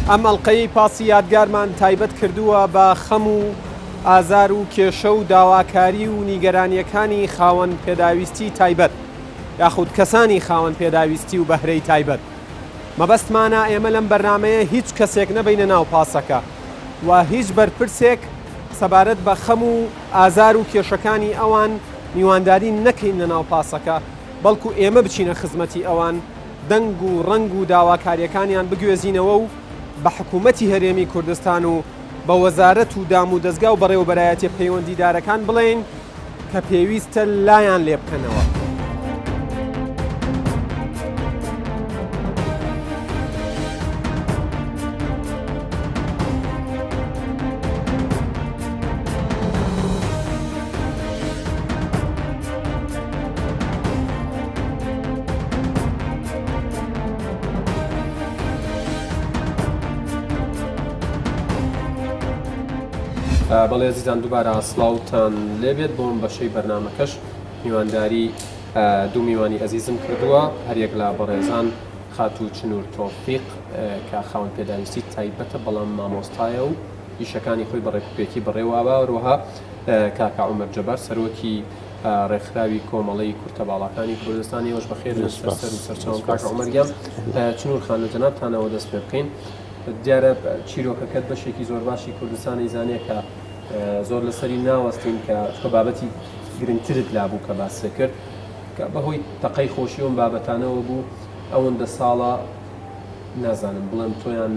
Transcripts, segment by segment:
ئەم ئەڵقەی پاسی یادگارمان تایبەت کردووە بە خەم و ئازار و کێشە و داواکاری و نیگەرانیەکانی خاوەن پێداویستی تایبەت یاخود کەسانی خاوەن پێداویستی و بەهرەی تایبەت. مەبەستمانە ئێمە لەم بەرنامەیە هیچ کەسێک نەبەینە ناو پاسەکە و هیچ بەرپرسێک سەبارەت بە خەم و ئازار و کێشەکانی ئەوان میوانداری نەکەین لە ناو پاسەکە، بەڵکو ئێمە بچینە خزمەتی ئەوان، دەنگ و ڕەنگ و داواکارییەکانیان بگوێزینەوە و بە حکوومەتی هەرێمی کوردستان و بە وەزارەت و دامودەزگا و بەڕێوەبەرایەتیە پەیوەندیدارەکان بڵێین کە پێویستە لایان لێ بکەنەوە. بەڵێ ئەزیزان دووبارە سڵاوتان لێبێت بۆم بەشەی بەرنمەکەش میوانداری دوو میوانی ئەزیزم کردووە هەریەک لە بەڕێزان خاتوو چنور تۆفیق کە خاوەن پێداویستی تایبەتە بەڵام مامۆستایە و ئیشەکانی خۆی بە ڕێکوپێکی بەڕێوە هەروەها کاکە عومەر جەبار سەرۆکی ڕێکخراوی کۆمەڵەی کورتە باڵاکانی کوردستان ئێوەش بەخێر بێن سەر سەر و سەرچاوم کاکە عومەر گیان چنور خان لە جەنابتانەوە دەست پێ بکەین دیارە چیرۆکەکەت بەشێکی زۆر باشی کوردستانی زانێ کە زۆر لەسەری ناوەستین کە چکە بابەتی گرنگترت لابوو کە باست کرد کە بەهۆی تەقەی خۆشی ئەم بابەتانەوە بوو ئەوەندە ساڵە نازانم بڵێم تۆیان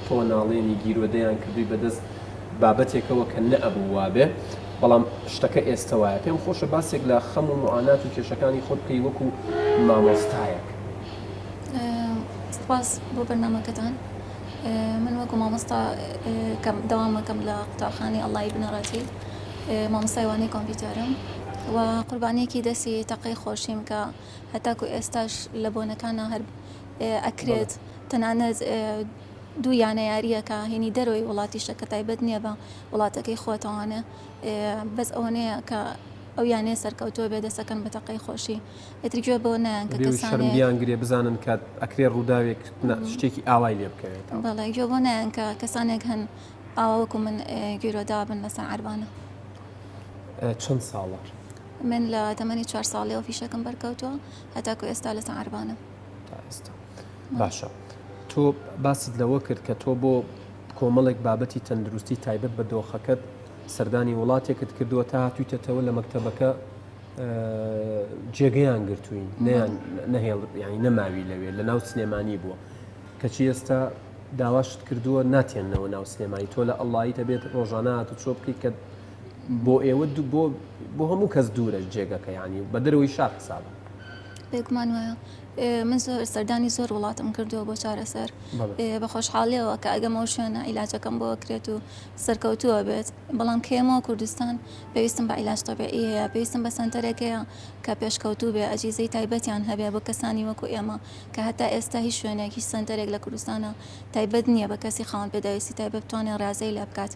تۆ ناڵێنی گیرۆدەیان کردووی بەدەست بابەتێکەوە کە نەئەبوو وابێ بەڵام شتەکە ئێستە وایە پێم خۆشە باسێک لە خەم و معانات و کێشەکانی خۆت بکەی وەکو مامۆستایەک. سپاس بۆ بەرنامەکەتان من وەکو مامۆستا کەم دەوامەکەم لە قوتابخانەی ئەڵڵایی بنەڕەتی مامۆستای وانەی کۆمپیوتەرم و قوربانیەکی دەستی تەقەی خۆشیم کە هەتاکو ئێستاش لە بۆنەکانە هەر ئەکرێت تەنانەت دوو یانە یارییەکە هینی دەرەوەی وڵاتیشە کە تایبەت نییە بە وڵاتەکەی خۆتەوانێ بەس ئەوەنەیە کە ئەو یانەیە سەرکەوتووە بێ دەسەکەن بە تەقەی خۆشی ئیتر گوێ بەوە نایەن کە بێ شەرم کەسانێک بیان گرێ بزانن کە ئەکرێ ڕووداوێک نا شتێکی ئاوای لێ بکەوێتەوە. بەڵێ گوێ بۆ نایەن کە کەسانێک هەن ئاوا وەکو من گیرۆدا بن لەسەر عەربانە. چەند ساڵە؟ من لە تەمەنی چوار ساڵیەوە فیشەکم بەرکەوتووە هەتاکو ئێستا لەسەر عەربانە. تا ئێستا باشە تۆ باست لەوە کرد کە تۆ بۆ کۆمەڵێک بابەتی تەندروستی تایبەت بە دۆخەکەت سەردانی وڵاتێکت کردووە تا هاتوویتەتەوە لە مەکتەبەکە جێگەیان گرتووین نیان نەهێڵ ینی نەماوی لەوێ لە ناو سلێمانی بووە کەچی ئێستا داواشت کردووە ناتێنەوە ناو سلێمانی تۆ لە ئەڵایی دەبێت ڕۆژانە هات و چۆ بکەیت کە بۆ ئێوە بۆ بۆ هەموو کەس دوورە جێگەکە ینی بە دەرەوەی شار حسابە بێگومان وایە من زۆر سەردانی زۆر وڵاتم کردووە بۆ چارەسەر بە خۆشحاڵیەوە کە ئەگەمەوە شوێنە عیلاجەکەم بۆ کرێت و سەرکەوتووە بێت بەڵام کێمەوە کوردستان پێویستم بە عیلاج تەبیعی هەیە پێویستم بە سەنتەرێک هەیە کە پێشکەوتوو بێ ئەجیزەی تایبەتیان هەبێ بۆ کەسانی وەکو ئێمە کە هەتا ئێستا هیچ شوێنێک هیچ سەنتەرێک لە کوردستانە تایبەت نییە بە کەسی خاوەن پێداویستی تایبەت بتوانێت ڕازەی لێ بکات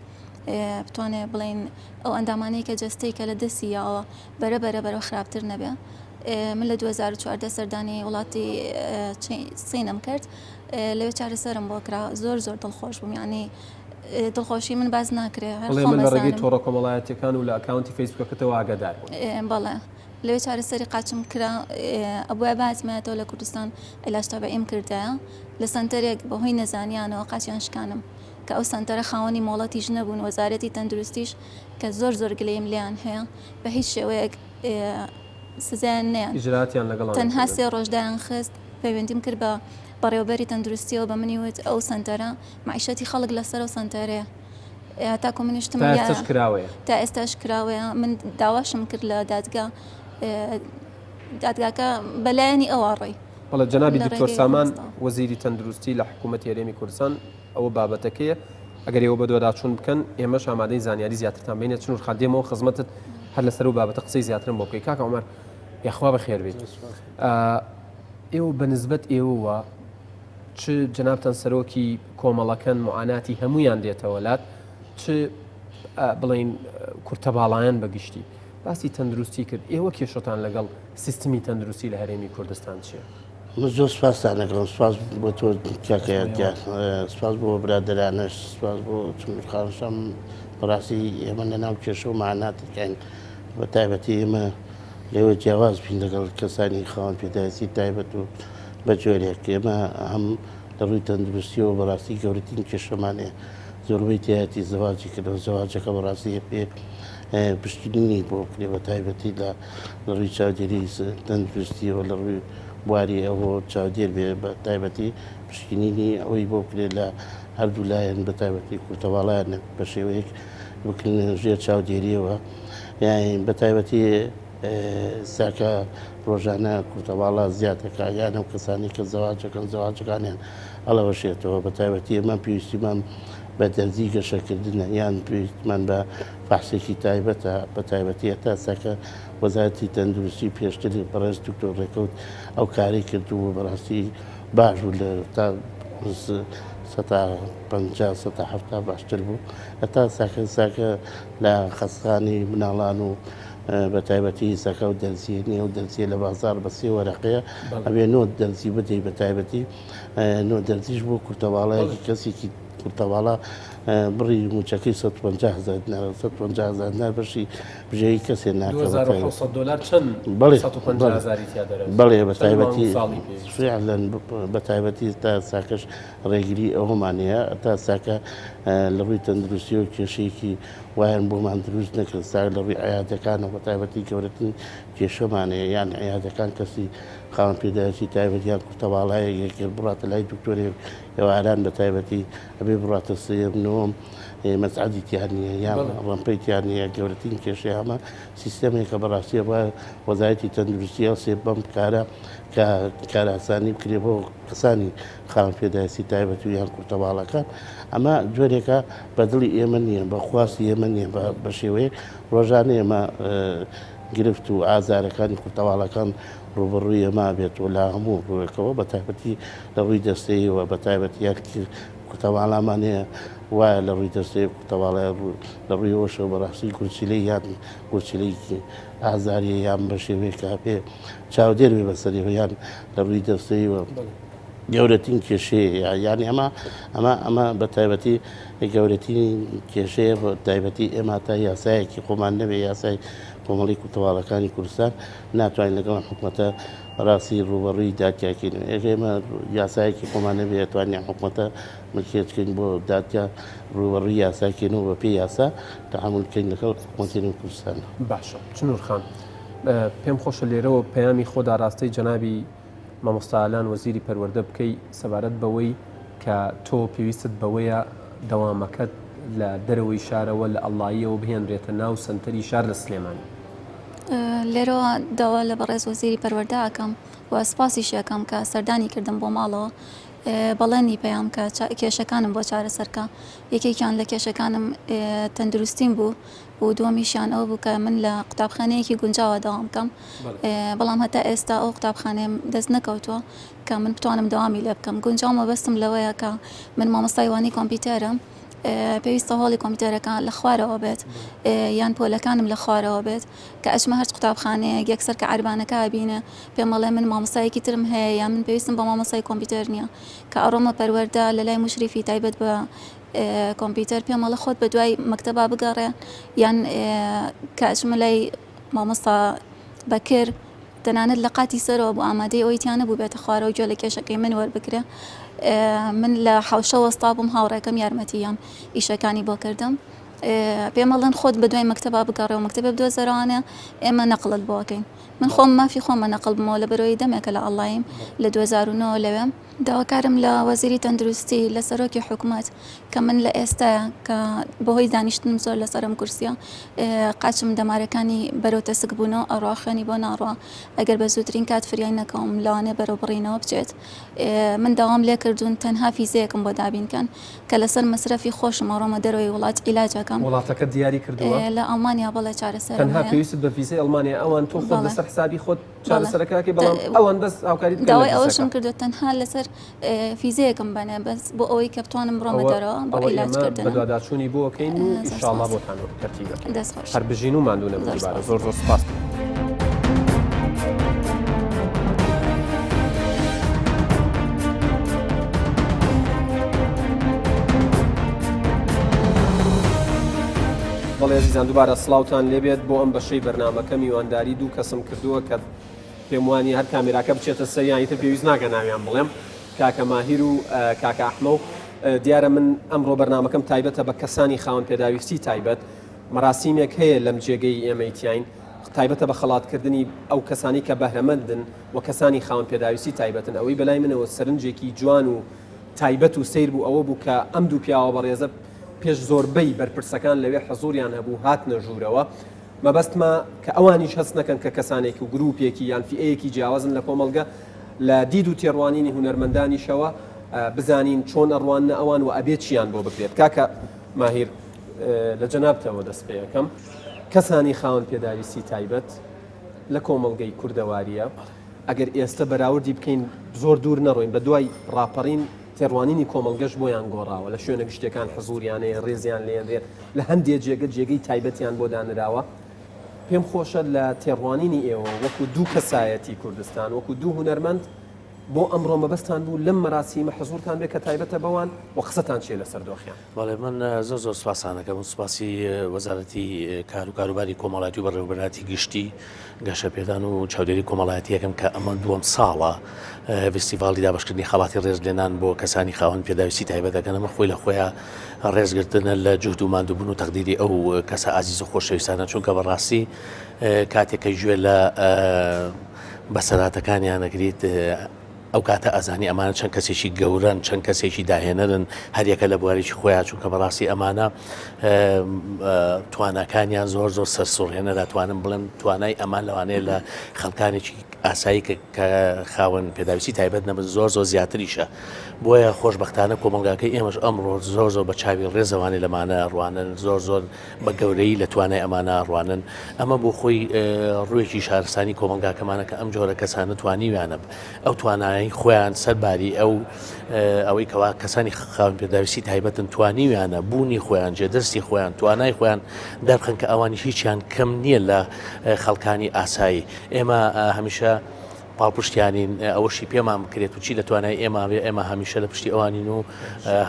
بتوانێ بڵێین ئەو ئەندامانەی کە جەستەی کە لە دەستی یاوە بەرە بەرە بەرەو خراپتر نەبێ من لە 2014 سەردانی وڵاتی سینم کرد لەوێ چارەسەرم بۆ کرا زۆر زۆر دڵخۆش بووم یعنی دڵخۆشی من باز ناکرێ هەر بەڵێ من لە ڕێگەی تۆڕە کۆمەڵایەتیەکان و لە ئەکاونتی فەیسبوکەکەتەوە ئاگادار بووم بەڵێ لەوێ چارەسەری قاچم کرا ئەبوایە بهاتمایەتەوە لە کوردستان عیلاج تەبعیم کردایە لە سەنتەرێک بەهۆی نەزانیانەوە قاچیان شکانم کە ئەو سەنتەرە خاوەنی مۆڵەتیش نەبوون، وەزارەتی تەندروستیش کە زۆر زۆر گلەییم لێیان هەیە بە هیچ شێوەیەک سزایان نەیان ئیجراتیان لەگەڵا تەنها سێ ڕۆژ دایان خست پەیوەندیم کرد بە بەڕێوەبەری تەندروستیەوە بە منی وت ئەو سەنتەرە مەعیشەتی خەڵک لەسەر ئەو سەنتەرەیە تاکو منیشتم تا ئێستاش کراوەیە تا ئێستاش کراوەیە من داواشم کرد لە دادگا دادگاکە بەلایەنی ئەوە ڕۆی بەڵێ جەنابی دکتۆر سامان وەزیری تەندروستی لە حکوومەتی هەرێمی کوردستان ئەوە بابەتەکەیە ئەگەر ئێوە بەدواداچوون بکەن ئێمەش ئامادەین زانیاری زیاترتان بینە چنور خان دێمەوە خزمەتت هەر لەسەر و بابەتە قسەی زیاترم بۆ بکەی کاکە عومەر یاخوا بەخێر بیت ئێوە بە نسبەت ئێوەوە چ جەنابتان سەرۆکی کۆمەڵەکەن معاناتی هەمویان دێتەوە لات چ بڵین کورتە باڵایەن بەگشتی باسی تەندروستی کرد ئێوە کێشەتان لەگەڵ سیستمی تەندروستی لە هەرێمی کوردستان چییە؟ من زۆر سپاستان دەکەم سپاس بۆ تۆ کاکە یادگار سپاس بۆ برادەرانش سپاس بۆ چنور خانشم بەڕاستی ئێمە لە ناو کێشە و مەعاناتێکین بە تایبەتی ئێمە لێوە جیاواز بین لەگەڵ کەسانی خاوەن پێداویستی تایبەت و بە جۆرێک ئێمە هەم لە ڕووی تەندروستیەوە بەڕاستی گەورەترین کێشەمان هەیە زۆربەی تایەتی زەواجی کردەوە زەواجەکە بەڕاستی پێ پشکنینی بۆ بکرێ بە تایبەتی لە لە ڕووی چاودێری تەندروستیەوە لە ڕووی بواری ئەوە چاودێر بێ بە تایبەتی پشکنینی ئەوەی بۆ بکرێت لە هەردوو لایەن بە تایبەتی کورتەواڵیان بە شێوەیەک بکرێنە ژێر چاودێریەوە یان بە تایبەتی ساکە ڕۆژانە کورتەواڵا زیاد دەکات یان ئەو کەسانی کە زەواجەکەن زەواجەکانیان هەڵەوەشێتەوە بە تایبەتی ئێمە پێویستیمان بە دەرزی گەشەکردنە یان پێویستمان بە فەحسێکی تایبەتە بە تایبەتی هەتا ساکە وەزارەتی تەندروستی پێشتر بەڕێز دکتۆر ڕێکەوت ئەو کارەی کردبوو بەڕاستی باش بوو لە تا سەتا 50 سەتا 70 باشتر بوو هەتا ساکە ساکە لە خەستخانەی مناڵان و بە تایبەتی زەکا و دەرزیە نیە و دەرزیە لە بازار بە سێ وەرەقەیە ئەبێ نۆ دەرزی بدەی بە تایبەتی نۆ دەرزیش بۆ کورتەواڵایەکی کەسێکی کورتەواڵا بڕی موچەکەی 150 هزار دینار 150 هزار دینار بەشی بژێوی کەسێ ناکە 2700 دلار چەند بەڵێ 150 هزاری تیا دەرەچێت بەڵێ بە چەند مانگ تایبەتی ساڵی پێویستە فعلا بە تایبەتی تا ساکەش ڕێگری ئەوەمان هەیە تا ساکە لە ڕووی تەندروستیەوە کێشەیەکی وایان بۆمان دروست نەکرد سا لە ڕووی عیادەکانەوە بە تایبەتی گەورەترین کێشەمان هەیە یان عیادەکان کەسی خاوەن پێداویستی تایبەت یان کورتەباڵایەک یەکێک بڕاتە لای دکتۆرێک ئێواران بە تایبەتی ئەبێ بڕاتە سێیەم نۆم مەسعەدی تیا نییە یان ڕەمپەی تیا نییە گەورەترین کێشەی ئەمە سیستەمێکە بەڕاستیە بە وەزارەتی تەندروستی هەڵسێ بەم کارە کە کارئاسانی بکرێ بۆ کەسانی خاوەن پێداویستی تایبەت و یان کورتەباڵەکان ئەمە جۆرێکە بە دڵی ئێمە نییە بە خواستی ئێمە نییە بە شێوەیەک ڕۆژانە ئێمە گرفت و ئازارەکانی کورتەواڵەکان ڕووبەڕووی ئێمە بێت و لە هەموو ڕووێکەوە بە تایبەتی لە ڕووی دەستەیەوە بە تایبەتی یان کورتەواڵامان هەیە وایە لە ڕووی دەستەیە کورتەواڵە لە ڕووی ئەوەشەوە بەڕاستی گورچیلەی یان گورچیلەی ئازاریە یان بە شێوەیەک پێ چاودێر بێ بەسەریەوە یان لە ڕووی دەستەیەوە گەورەترین کێشەیە یانی ئەمە ئەمە ئەمە بە تایبەتی گەورەترین کێشەیە بە تایبەتی ئێمە تا یاسایەکی خۆمان نەبێ یاسای کۆمەڵی کوتەواڵەکانی کوردستان ناتوانین لەگەڵ حکومەتە ڕاستی ڕوبەڕووی دادگاکەین ئێمە یاسایەکی خۆمان نەبێ توانین حکومەتە ملکێچکەین بۆ دادگا ڕوبەڕووی یاساکەین و بەپێی یاسا تەعامول بکەین لەگەڵ حکومەتی کوردستان. باشە چنور خان پێم خۆشە لێرەوە پەیامی خۆت ئاراستەی جەنابی مامۆستا ئالان وەزیری پەروەردە بکەی سەبارەت بەوەی کە تۆ پێویستت بەوەیە دەوامەکەت لە دەرەوەی شارەوە لە ئەڵاییەوە بهێنرێتە ناو سەنتەری شار لە سلێمانی. لێرەوە داوا لە بەڕێز وەزیری پەروەردە ئەکەم و سپاسیشی ئەکەم کە سەردانی کردم بۆ ماڵەوە بەڵێنی پەیام کە کێشەکانم بۆ چارەسەر کا یەکێکیان لە کێشەکانم تەندروستیم بوو و دووەمیشیان ئەوە بوو کە من لە قوتابخانەیەکی گونجاوە دەوام بکەم بەڵام هەتا ئێستا ئەو قوتابخانەیەم دەست نەکەوتووە کە من بتوانم دەوامی لێ بکەم گونجاو مەبەستم لەوەیە کە من مامۆستای وانەی کۆمپیوتەرم پێویستە هۆڵی کۆمپیوتەرەکان لە خوارەوە بێت یان پۆلەکانم لە خوارەوە بێت کە ئەچمە هەرچ قوتابخانەیەک یەکسەر کە عەربانەکە ئەبینێ پێم ئەڵێ من مامۆستایەکی ترم هەیە یان من پێویستم بە مامۆستای کۆمپیوتەر نییە کە ئەڕۆمە پەروەردە لە لای موشریفی تایبەت بە کۆمپیوتەر پێم ئەڵێ خۆت بە دوای مەکتەبا بگەڕێ یان کە ئەچمە لای مامۆستا بەکر تەنانەت لە قاتی سەرەوە بوو ئامادەی ئەوەی تیا نەبوو بێتە خوارەوە گوێ لە کێشەکەی من وەربگرێ من لە حەوشە وەستا بووم هاوڕێکەم یارمەتی یام ئیشەکانی بۆ کردم پێم ئەڵێن خۆت بە دوای مەکتەبا بگەڕێ و مەکتەبێ بدۆزەرەوانێ ئێمە نەقڵت بۆ ئەکەین من خۆم مافی خۆمە نەقڵ بمەوە لە بەرەوەی دەمێکە لە ئەڵڵایم لە 2009 لەوێم داواکارم لە وەزیری تەندروستی، لە سەرۆکی حکومەت کە من لە ئێستایا کە بەهۆی دانیشتنم زۆر لەسەر ئەم کورسیە قاچم دەمارەکانی بەرەو تەسک بوونەوە ئەڕوا خوێنی بۆ ناڕوا ئەگەر بە زووترین کات فریای نەکەوم لەوانەیە بەرەو بڕینەوە بچێت من داوام لێکردوون تەنها فیزەیەکم بۆ دابین کەن کە لەسەر مەسرەفی خۆشم ئەڕۆمە دەرەوەی وڵات عیلاج ئەکەم. وڵاتەکەت دیاری کردووە؟ لە ئەڵمانیا بەڵێ چارەسەرم تەنها هەیە. پێویستت بە ڤیزەی ئەڵمانیایە ئەوان تۆ خۆت بەڵێ. لەسەر حسابی خۆت بەڵێ. چارەسەرەکە ئەکەی بەڵام ئەوان بەس هاوکاریت بکەن لە داوای ئەوەشم ڤیزەکە. کردووە تەنها لەسەر فیزەیەکم بەنێ بەس بۆ ئەوەی کە بتوانم بڕۆمە ئەوە دەرەوە بۆ ئەوە عیلاج ئێمە کردنم. بەدواداچوونی بۆ ئەکەین و زۆر ئیشاڵڵا سپاس. بۆتان تەرتیب ئەکەین. دەست خۆش. هەر بژین و ماندوو نەبن زۆر دووبارە سپاس. زۆر زۆر سپاس. بەڵێ ئەزیزان دووبارە سڵاوتان لێبێت بۆ ئەم بەشەی بەرنامەکە میوانداری دوو کەسم کردووە کە پێم وانیە هەر کامێراکە بچێتە سەریان ئیتر پێویست ناکە ناویان بڵێم کاکە ماهیر و کاکە ئەحمە و دیارە من ئەمڕۆ بەرنامەکەم تایبەتە بە کەسانی خاوەن پێداویستی تایبەت مەراسیمێک هەیە لەم جێگەی ئێمەی تیاین تایبەتە بە خەڵاتکردنی ئەو کەسانی کە بەهرەمەندن و کەسانی خاوەن پێداویستی تایبەتن ئەوەی بەلای منەوە سەرنجێکی جوان و تایبەت و سەیر بوو ئەوە بوو کە ئەم دوو پیاوە بەڕێزە پێش زۆربەی بەرپرسەکان لەوێ حزوریان هەبوو هاتنە ژوورەوە مەبەستمە کە ئەوانیش هەست نەکەن کە کەسانێک و گروپێکی یان فیئەیەکی جیاوازن لە کۆمەڵگە لە دید و تێڕوانینی هونەرمەندانیشەوە بزانین چۆن ئەڕواننە ئەوان و ئەبێ چیان بۆ بکرێت کاکە ماهیر لە جەنابتەوە دەست پێ ئەکەم کەسانی خاوەن پێداویستی تایبەت لە کۆمەڵگەی کوردەواریە ئەگەر ئێستە بەراوردی بکەین زۆر دوور نەڕۆین بە دوای ڕاپەڕین تێڕوانینی کۆمەڵگەش بۆیان گۆڕاوە، لە شوێنە گشتیەکان حزوریان هەیە، ڕێزیان لێنرێت، لە هەندێ جێگە جێگەی تایبەتیان بۆ دانراوە. پێم خۆشە لە تێڕوانینی ئێوە وەکو دوو کەسایەتی کوردستان، وەکو دوو هونەرمەند بۆ ئەمڕۆ مەبەستان بوو لەم مەراسیمە حزورتان بێت کە تایبەتە بەوان و قسەتان چیە لەسەر دۆخیان؟ بەڵێ من زۆر زۆر سوپاستان ئەکەم و سوپاسی وەزارەتی کار و کاروباری کۆمەڵایەتی و بەڕێوەبەرایەتی گشتی گەشەپێدان و چاودێری کۆمەڵایەتی یەکەم کە ئەمە دووەم ساڵە ڤیستیڤاڵی دابەشکردنی خەڵاتی ڕێزلێنان بۆ کەسانی خاوەن پێداویستی تایبەت دەکەن ئەمە خۆی لە خۆیان ڕێزگرتنە لە جوهد و ماندووبوون و تەقدیری ئەو کەسە ئازیز و خۆشەویستانە چونکە بەڕاستی کاتێک کە گوێ لە بەسەرهاتەکانیان ئەگریت ئەو کاتە ئەزانی ئەمانە چەند کەسێکی گەورەن، چەند کەسێکی داهێنەرن، هەریەکە لە بوارێکی خۆیان، چونکە بەڕاستی ئەمانە تواناکانیان زۆر زۆر سەرسوڕهێنەرە، توانم بڵێم توانای ئەمان لەوانەیە لە خەڵکانێکی ئاسایی کە خاوەن پێداویستی تایبەت نەبن زۆر زۆر زیاتریشە. بۆیە خۆشبەختانە کۆمەڵگاکەی ئێمەش ئەمڕۆ زۆر زۆر بە چاوی ڕێزەوانی لەمانە ڕوانن، زۆر زۆر بە گەورەیی لە توانای ئەمانە ئەڕوانن، ئەمە بۆ خۆی ڕووێکی شارستانی کۆمەڵگاکەمانە کە ئەم جۆرە کەسانە توانیویانە ئەو توانایەی خۆیان سەرباری ئەو ئەوەی کەوا کەسانی خاوەن پێداویستی تایبەتن توانیویانە بوونی خۆیان جێدەستی خۆیان توانای خۆیان دەرخن کە ئەوانی هیچیان کەم نییە لە خەڵکانی ئاسایی ئێمە هەمیشە پاڵپشتیانین، ئەوەشی پێمان بکرێت و چی لە توانای ئێمە بێ ئێمە هەمیشە لە پشتی ئەوانین و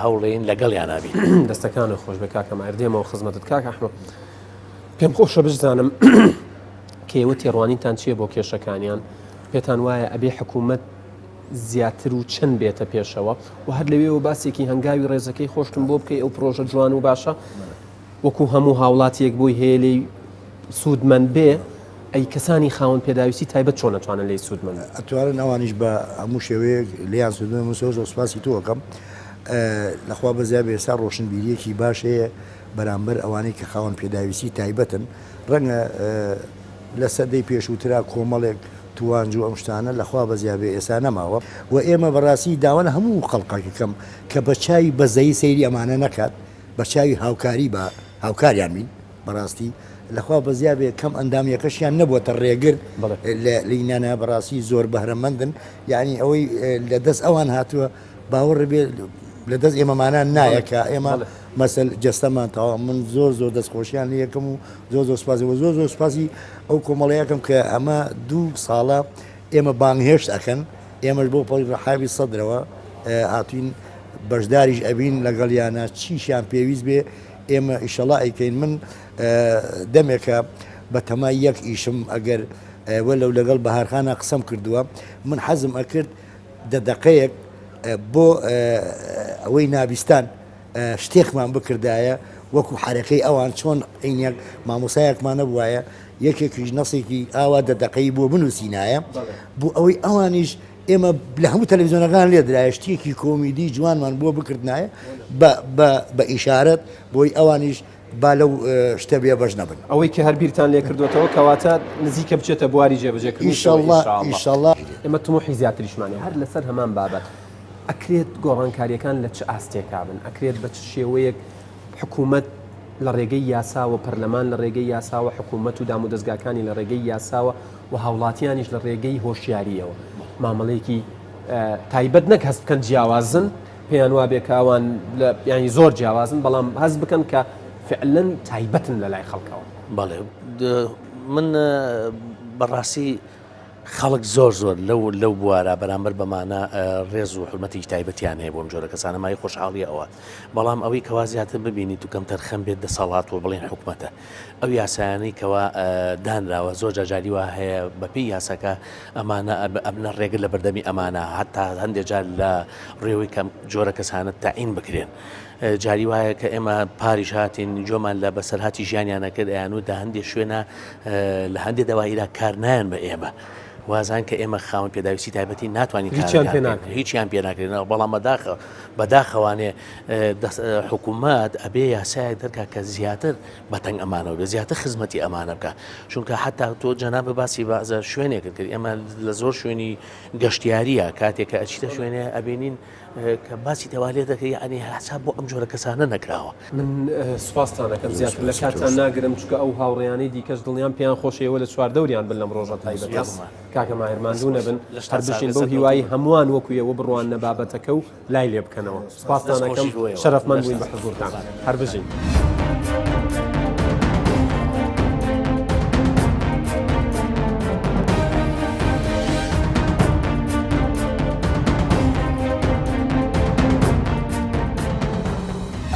هەوڵێین لەگەڵیانا بین. دەستەکانت خۆش بێ کاکە ماهر، دێمەوە خزمەتت کاک ئەحمەد. پێم خۆشە بشزانم کە ئێوە تێڕوانینتان چییە بۆ کێشەکانیان؟ پێتان وایە ئەبێ حکوومەت زیاتر و چەند بێتە پێشەوە و هەر لەوێوە باسێکی هەنگاوی ڕێزەکەی خۆشتم بۆ بکەی ئەو پرۆژە جوان و باشە وەکو هەموو هاوڵاتیەک بۆی هەیە لێی سوودمەند بێ، ئەی کەسانی خاوەن پێداویستی تایبەت چۆن ئەتوانن لێی سوودمەند بن؟ ئەتوانن ئەوانیش بە هەموو شێوەیەک لێیان سوودمەند بن، زۆر زۆر سوپاسی تۆ ئەکەم. لە خوا بەزیا بێ ئێستا ڕۆشنبیرییەکی باش هەیە بەرامبەر ئەوانەی کە خاوەن پێداویستی تایبەتن، ڕەنگە لە سەدەی پێشووترا کۆمەڵێک توانج و ئەم شتانە لە خوا بەزیا بێ ئێستا نەماوە و ئێمە بەڕاستی داوا لە هەموو خەڵکەکەم کە بە چاوی بەزەیی سەیری ئەمانە نەکات، بە چاوی هاوکاری با هاوکاریان بین بەڕاستی لەخوا بەزیا بێ کەم ئەندامیەکەشیان نەبووەتە ڕێگر لە لینانە بەڕاستی زۆر بەهرەمەندن یعنی ئەوەی لە دەست ئەوان هاتووە باوەڕ بێ لە دەست ئێمەمانان نایە کە ئێمە مەسەل جەستەمان تەواو من زۆر زۆر دەستخۆشیان لێ یەکەم و زۆر زۆر سپاسی و زۆر زۆر سپاسی ئەو کۆمەڵەیەکەم کە ئەمە دوو ساڵە ئێمە بانگهێشت ئەکەن ئێمەش بۆ پەڵی ڕەحاوی سەدرەوە هاتوین بەشداریش ئەبین لەگەڵیانە چیشیان پێویست بێ ئێمە ئیشەڵا ئەیکەین من دەمێکە بە تەمای یەک ئیشم ئەگەر وەلەو لەگەڵ بەهارخانە قسەم کردووە من حەزم ئەکرد دە دەقەیەک بۆ ئەوەی نابیستان شتێکمان بکردایە وەکو حەرەکەی ئەوان چۆن عینیەک مامۆسایەکمان نەبوایە یەکێکیش نەسێکی ئاوا دە دەقەی بۆ بنووسینایە بۆ ئەوەی ئەوانیش ئێمە لە هەموو تەلەڤیزیۆنەکان لێدرایە شتێکی کۆمیدی جوانمان بۆ بکردنایە بە ئیشارەت بۆی ئەوانیش با لەو شتە بێ بەش نەبن. ئەوەی کە هەر بیرتان لێ کردۆتەوە کەواتە نزیکە بچێتە بواری جێبەجێکردنیشەوە ئیشەڵا. ئێمە تموحی زیاتریشمان هەیە هەر لەسەر هەمان بابەت. ئەکرێت گۆڕانکارییەکان لە چ ئاستێکا بن؟ ئەکرێت بە چ شێوەیەک حکوومەت لە ڕێگەی یاساوە، پەرلەمان لە ڕێگەی یاساوە، حکوومەت و دامودەزگاکانی لە ڕێگەی یاساوە و هاوڵاتیانیش لە ڕێگەی هۆشیارییەوە مامەڵەیەکی تایبەت نەک هەست بکەن جیاوازن، پێیان وابێ کە ئەوان یانی زۆر جیاوازن، بەڵام هەست بکەن کە فعلەن تایبەتن لە لای خەڵکەوە. بەڵێ من بەڕاستی. خەڵک زۆر زۆر لەو لەو بوارە بەرامبەر بەمانە ڕێز و حورمەتێکی تایبەتیان هەیە بۆ ئەم جۆرە کەسانە مایەی خۆشحاڵیە ئەوە بەڵام ئەوەی کەوا زیاتر ببینیت و کەمتەرخەم بێت دەسەڵات و بڵێن حکومەتە ئەو یاسایانەی کەوا دانراوە زۆر جار جاری وا هەیە بەپێی یاساکە ئەمانە ئەبنە ڕێگر لە بەردەمی ئەمانە هەتا هەندێک جار لە ڕێوەی کەم جۆرە کەسانە تەعین بکرێن. جاری وایە کە ئێمە پاریش هاتین گوێمان لە بەسەرهاتی ژیانیانە کرد ئەیانوت لە هەندێک شوێنە لە هەندێک دەوایرا کار نایەن بە ئێمە وازان کە ئێمە خاوەن پێداویستی تایبەتی ناتوانین هیچیان پێ ناکرێت هیچیان پێ ناکرێنەوە بەڵام بەداخە بەداخەوانێ حکوومەت ئەبێ یاسایەک دەرکا کە زیاتر بەتەنگ ئەمانەوە بێ زیاتر خزمەتی ئەمانە بکە چونکە حتا تۆ جەنابە باسی بازە شوێنێکت کرد ئێمە لە زۆر شوێنی گەشتیاریە کاتێک کە ئەچیتە شوێنێ ئەبینین کە باسی تەوالێ دەکەی یەعنی حساب بۆ ئەم جۆرە کەسانە نەکراوە. من سوپاستان ئەکەم زیاتر لە کاتتان ناگرم چونکە ئەو هاوڕێیانەی دیکەش دڵنیام پێیان خۆشە ئێوە لە چواردەوریان بن لەم ڕۆژە تایبەتە کاکە ماهر ماندوو نەبن هەر بژین بەو هیوای هەمووان وەکو ئێوە بڕواننە بابەتەکە و لای لێ بکەنەوە سوپاستان ئەکەم شەرەفمەند بووین بە حزوورتان هەر بژین.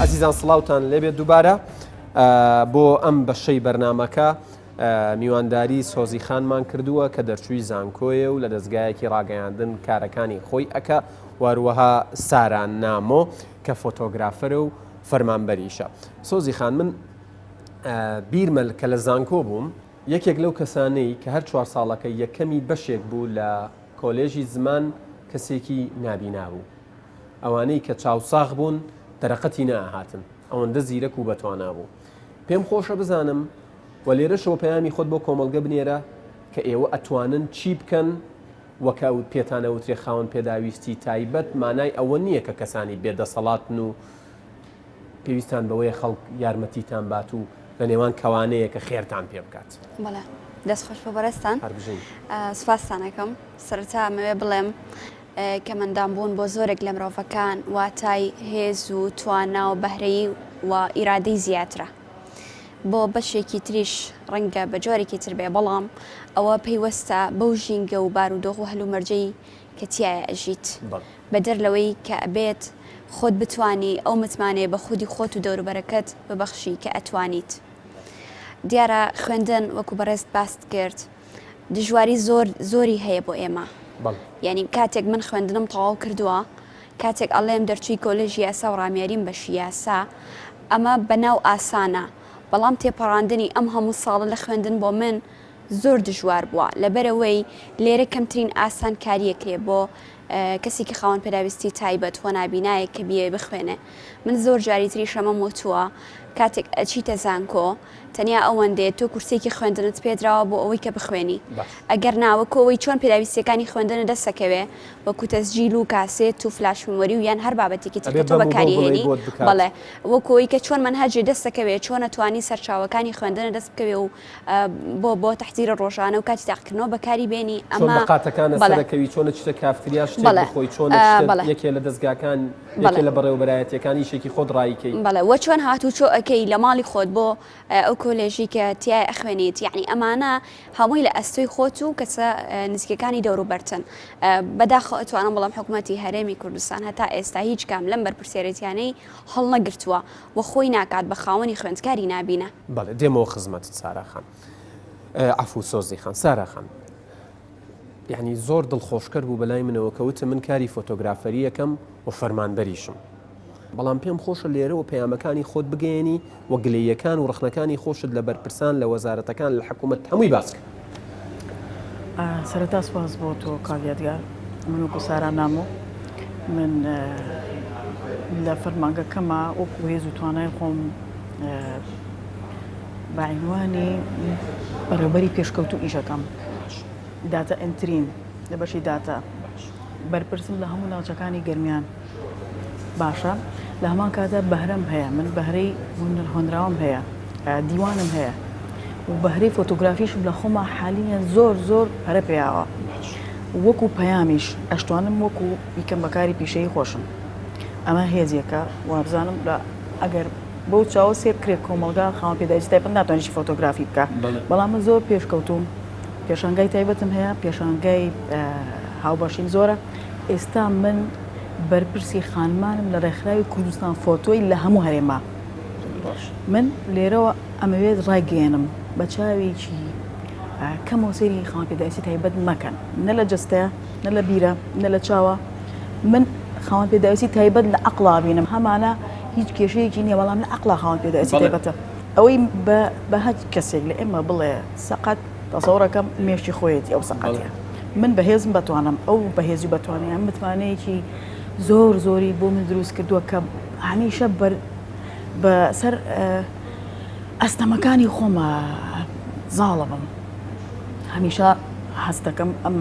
ئازیزان سڵاوتان لێبێت دووبارە بۆ ئەم بەشەی بەرنمەکە میوانداری سۆزی خانمان کردووە کە دەرچووی زانکۆیە و لە دەستگایەکی ڕاگەیاندن کارەکانی خۆی ئەکا واروەها سارا نامۆ کە فۆتۆگرافەرە و فەرمانبەریشە. سۆزی خان من بیرمە کە لە زانکۆ بووم یەکێک لەو کەسانەی کە هەر چوار ساڵەکە یەکەمی بەشێک بوو لە کۆلێژی زمان کەسێکی نابینا بوو ئەوانەی کە چاوساغ بوون دەرەقەتی نەئەهاتن ئەوەندە زیرەک و بەتوانا بوو پێم خۆشە بزانم و لێرەشەوە پەیامی خۆت بۆ کۆمەڵگە بنێرە کە ئێوە ئەتوانن چی بکەن وە کە پێتان ئەوترێ خاوەن پێداویستی تایبەت مانای ئەوە نییە کە کەسانی بێ دەسەڵاتن و پێویستان بەوەیە خەڵک یارمەتیتان بات و لە نێوان کەوانەیە کە خێرتان پێ بکات. بەڵێ دەست خۆش بۆ بەڕێزتان. هەر بژین. سوپاستان ئەکەم. سەرەتا ئەمەوێ بڵێم کە مندام بوون بۆ زۆرێک لە مرۆڤەکان واتای هێز و توانا و بەهرەیی و ئیرادەی زیاترە. بۆ بەشێکی تریش ڕەنگە بە جۆرێکی تر بێ، بەڵام ئەوە پەیوەستە بەو ژینگە و بارودۆخ و هەلومەرجەی کە تیایا ئەژیت. بەدەر لەوەی کە ئەبێت خۆت بتوانی ئەو متمانەیە بە خودی خۆت و دەوروبەرەکەت ببەخشی کە ئەتوانیت. دیارە خوێندن وەکو بەڕێزت باست کرد دژواری زۆر زۆری هەیە بۆ ئێمە. یانی کاتێک من خوێندنم تەواو کردووە کاتێک ئەڵێم دەرچووی کۆلێژی یاسا و ڕامیاریم بەشی یاسا ئەمە بەناو ئاسانە بەڵام تێپەڕاندنی ئەم هەموو ساڵە لە خوێندن بۆ من زۆر دژوار بووە لەبەرئەوەی لێرە کەمترین ئاسانکارییە کرێ بۆ کەسێکی خاوەن پێداویستی تایبەت وە نابینایەک کە بیەوێ بخوێنێ من زۆر جاری تریش ئەمەم وتووە کاتێک ئەچیتە زانکۆ تەنیا ئەوەندەیە تۆ کورسیەکی خوێندنت پێدراوە بۆ ئەوەی کە بخوێنی ئەگەر نا وەکو ئەوەی چۆن پێداویستیەکانی خوێندنت دەست ئەکەوێ وەکو تەسجیل و کاسێت و flash memory و یان هەر بابەتێکی تر ئەبێ کە تۆ بەم و بەو بەکاری بڵێی هێنی بۆت بکات. بەڵێ وەکو ئەوەی کە چۆن مەنهەجێ دەست ئەکەوێ چۆن ئەتوانی سەرچاوەکانی خوێندنت دەست بکەوێ و بۆ بۆ تەحزیرە ڕۆژانە و کاتی تاقیکردنەوە بەکاری بێنی چۆن ئەمە بە قاتەکانە بەڵێ سەرەکەوی چۆن ئەچیتە کافتریا شتێک بەڵێ بخۆی چۆن ئەچیتە بەڵێ یەکێ لە دەزگاکان بەڵێ یەکێ لە بەڕێوەبەرایەتیەکان ئیشێکی خۆت ڕایکەی. بەڵێ وە چۆن هاتوچۆ ئەکەی لە ماڵی خۆت بۆ ئەو کۆلێژی کە تیای ئەخوێنیت یەعنی ئەمانە هەمووی لە ئەستۆی خۆت و کەسە نزیکەکانی دەوروبەرتن بەداخەوە ئەتوانم بڵێم حکومەتی هەرێمی کوردستان هەتا ئێستا هیچ کام لەم بەرپرسیارێتیانەی هەڵنەگرتووە و خۆی ناکات بە خاوەنی خوێندکاری نابینا. بەڵێ دێمەوە خزمەتت سارا خان عەفو سۆزی خان سارا خان یعنی زۆر دڵخۆشکەر بوو بەلای منەوە کە وتم من کاری فۆتۆگرافەری ئەکەم و فەرمانبەریشم بەڵام پێم خۆشە لێرەوە پەیامەکانی خۆت بگەیەنی و گلەییەکان و ڕەخنەکانی خۆشت لە بەرپرسان لە وەزارەتەکان لە حکوومەت هەمووی باس کە. سەرەتا سوپاس بۆ تۆ کاک یادگار من وەکو سارا نامۆ من لە فەرمانگەکەما وەکو هێز و توانای خۆم بە عینوانی بەڕێوبەری پێشکەوتوو ئیشەکەم data entry م لە بەشی داتا بەرپرسم لە هەموو ناوچەکانی گەرمیان باشە لە هەمان کاتدا بەهرەم هەیە من بەهرەی هۆنراوم هەیە دیوانم هەیە و بەهرەی فۆتۆگرافیشم لە خۆما حالیان زۆر زۆر پەرە پێیاوە وەکو پەیامیش ئەشتوانم وەکو بیکەم بەکاری پیشەیی خۆشم ئەمە هێزێکە وابزانم لە ئەگەر بەو چاوە سێر بکرێت کۆمەڵگا خاوەن پێداویستی تایبەت ناتوانێت فۆتۆگرافی بکە بەڵام من زۆر پێشکەوتوم. پێشانگای تایبەتم هەیە، پێشانگای هاوبەشیم زۆرە. ئێستا من بەرپرسی خانمانم لە ڕێکخراوی کوردستان فۆتۆی لە هەموو هەرێما. من لێرەوە ئەمەوێت ڕایگەیەنم بە چاوێکی کەمەوە سەیری خاوەن پێداویستی تایبەت مەکەن، نە لە جەستەیە، نە لە بیرە، نە لە چاوە. من خاوەن پێداویستی تایبەت لە عەقڵا بینم، هەمانە هیچ کێشەیەکی نییە، بەڵام لە عەقڵا خاوەن پێداویستی تایبەتە. ئەوەی بە هەر کەسێک لە ئێمە بڵێ سەقەت تەسەوڕەکەم مێشکی خۆیەتی ئەو سەقەتە. من بەهێزم بەتوانم ئەو بەهێزی بەتوانیان متمانەیەکی زۆر زۆری بۆ من دروست کردووە کە هەمیشە بەر بەسەر ئەستەمەکانی خۆمە زاڵە بم هەمیشە هەستەکەم ئەم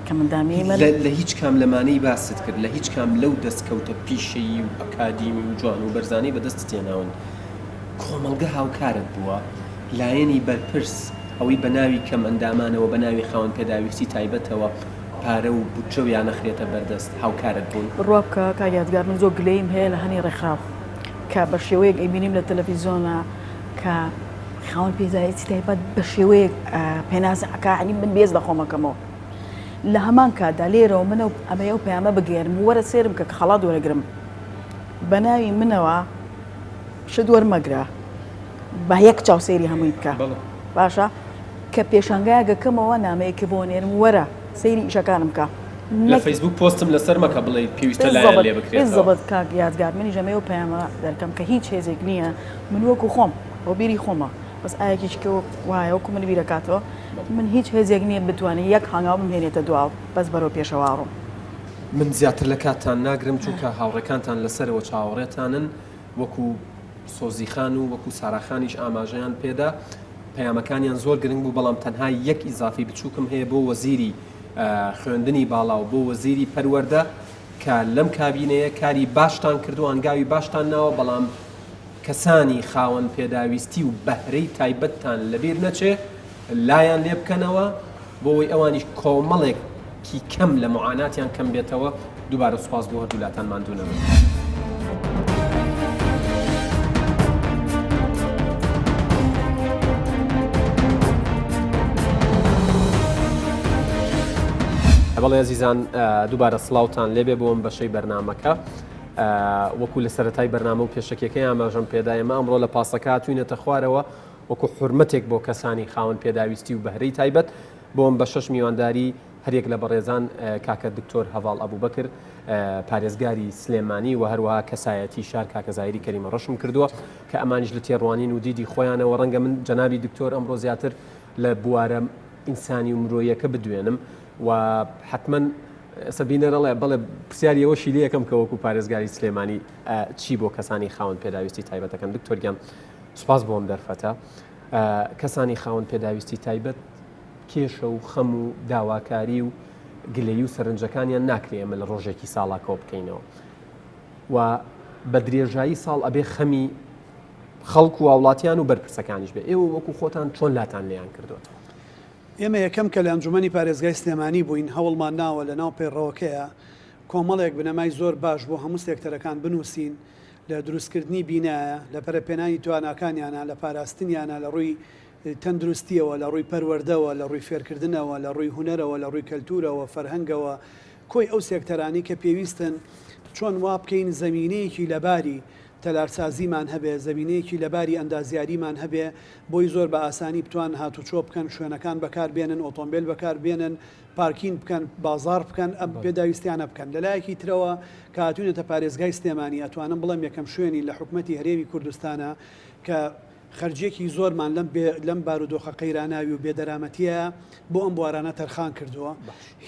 کەمەندامی من لە هیچ کام لەمانەی باست کرد لە هیچ کام لەو دەستکەوتە پیشەیی و ئەکادیمی و جوان و بەرزانەی بەدەستت هێناون کۆمەڵگە هاوکارت بووە؟ لایەنی بەرپرس، ئەوەی بە ناوی کەمئەندامانەوە، بە ناوی خاوەن پێداویستی تایبەتەوە پارە و بودجە و یانە خرێتە بەردەست، هاوکارت بوون؟ بڕوا بکە کاک یادگار من زۆر گلەییم هەیە لە هەنی ڕێکخراو کە بە شێوەیەک ئەیبینیم لە تەلەفیزیۆنا کە خاوەن پێداویستی تایبەت بە شێوەیەک پێناسە ئەکا یانی من بێز لە خۆم ئەکەمەوە لە هەمان کاتدا لێرەوە من ئەمەیە ئەو پەیامە بگەیەنم وەرە سێرم کە خەڵات وەرەگرم بە ناوی منەوە شت وەرمەگرە با یەک چاو سەیری هەمووی بکە باشە کە پێشانگایەک کەمەوە نامەیەکی بۆ نێرم وەرە سەیری ئیشەکانم بکە لە فەیسبوک پۆستم لەسەر مەکە بڵێ پێویستە لایان لێ بکرێتەوە بالضبط کاک یادگار منیش ئەمەیە و پەیامە دەرکەم کە هیچ هێزێک نییە من وەکو خۆم ئەو بیری خۆمە بەس ئایەکیش کە وایە وەکو من بیرەکاتەوە من هیچ هێزێک نییە بتوانێت یەک هەنگاو بمهێنێتە دواوە بەس بەرەو پێشەوە ئەڕۆم. من زیاتر لە کاتتان ناگرم چونکە هاوڕێکانتان لەسەرەوە چاوەڕێتانن وەکو سۆزی خان و وەکو سارا خانیش ئاماژەیان پێدا پەیامەکانیان زۆر گرنگ بوو بەڵام تەنها یەک ئیزافی بچووکم هەیە بۆ وەزیری خوێندنی باڵا و بۆ وەزیری پەروەردە کە لەم کابینەیە کاری باشتان کردو هەنگاوی باشتان ناوە بەڵام کەسانی خاوەن پێداویستی و بەهرەی تایبەتتان لەبیر نەچێ لایان لێ بکەنەوە بۆ ئەوەی ئەوانیش کۆمەڵێکی کەم لە معاناتیان کەم بێتەوە، دووبارە سوپاس بۆ هەردوولاتان ماندوو نەبن. بەڵێ ئەزیزان دووبارە سڵاوتان لێبێ بۆ ئەم بەشەی بەرنامەکە وەکو لە سەرەتای بەرنامە و پێشەکیەکەی ئاماژەم پێدا ئێمە ئەمڕۆ لە پاسەکە هاتوینەتە خوارەوە وەکو حورمەتێک بۆ کەسانی خاوەن پێداویستی و بەهرەی تایبەت، بۆ ئەم بەشەش میوانداری هەریەک لە بەڕێزان کاکە دکتۆر هەڤاڵ ئەبوبەکر پارێزگاری سلێمانی و هەروەها کەسایەتی شار کاکە زاهیری کەریمە ڕەشم کردووە کە ئەمانیش لە تێڕوانین و دیدی خۆیانەوە ڕەنگە من جەنابی دکتۆر ئەمڕۆ زیاتر لە بوارە ئینسانی و مرۆیەکە بدوێنم و حتمما ئێستا بینەر ئەڵێ بەڵێ پرسیاری ئەوەشی لێ یەکەم کە وەکو پارێزگاری سلێمانی چی بۆ کەسانی خاوەن پێداویستی تایبەتەکەن دکتۆر گیان سوپاس بۆ ئەم دەرفەتە. کەسانی خاوەن پێداویستی تایبەت کێشە و خەم و داواکاری و گلەیی و سەرنجەکانیان ناکرێ ئێمە لە ڕۆژێکی ساڵا کۆ بکەینەوە و بە درێژایی ساڵ ئەبێ خەمی خەڵک و هاوڵاتیان و بەرپرسەکانیش بێ ئێوە وەکو خۆتان چۆن لاتان لێیان کردوێتەوە؟ ئێمە یەکەم کە لە ئەنجومەنی پارێزگای سلێمانی بووین هەوڵمان ناوە لە ناو پەیڕەوەکەیە کۆمەڵێک بنەمای زۆر باش بۆ هەموو سێکتەرەکان بنووسین لە دروستکردنی بینایە، لە پەرەپێنانی تواناکانیانە، لە پاراستنیانە لە ڕووی تەندروستییەوە، لە ڕووی پەروەردەوە، لە ڕووی فێرکردنەوە، لە ڕووی هونەرەوە، لە ڕووی کەلتوورەوە، فەرهەنگەوە، کۆی ئەو سێکتەرانەی کە پێویستن، چۆن وا بکەین زەمینەیەکی لەباری تەلارسازیمان هەبێ، زەمینەیەکی لەباری ئەندازیاریمان هەبێ، بۆی زۆر بە ئاسانی بتوان هاتوچۆ بکەن، شوێنەکان بەکار بێنن، ئۆتۆمبێل بەکار بێنن، پارکین بکەن، بازاڕ بکەن، ئەم پێداویستیانە بکەن. لە لایەکی ترەوە کە هاتووینەتە پارێزگای سلێمانی ئەتوانم بڵێم یەکەم شوێنین لە حکومەتی هەرێمی کوردستانە کە خەرجیەکی زۆرمان لەم بێ لەم بارودۆخە قەیراناوی و بێدەرامەتیە بۆ ئەم بوارانە تەرخان کردووە.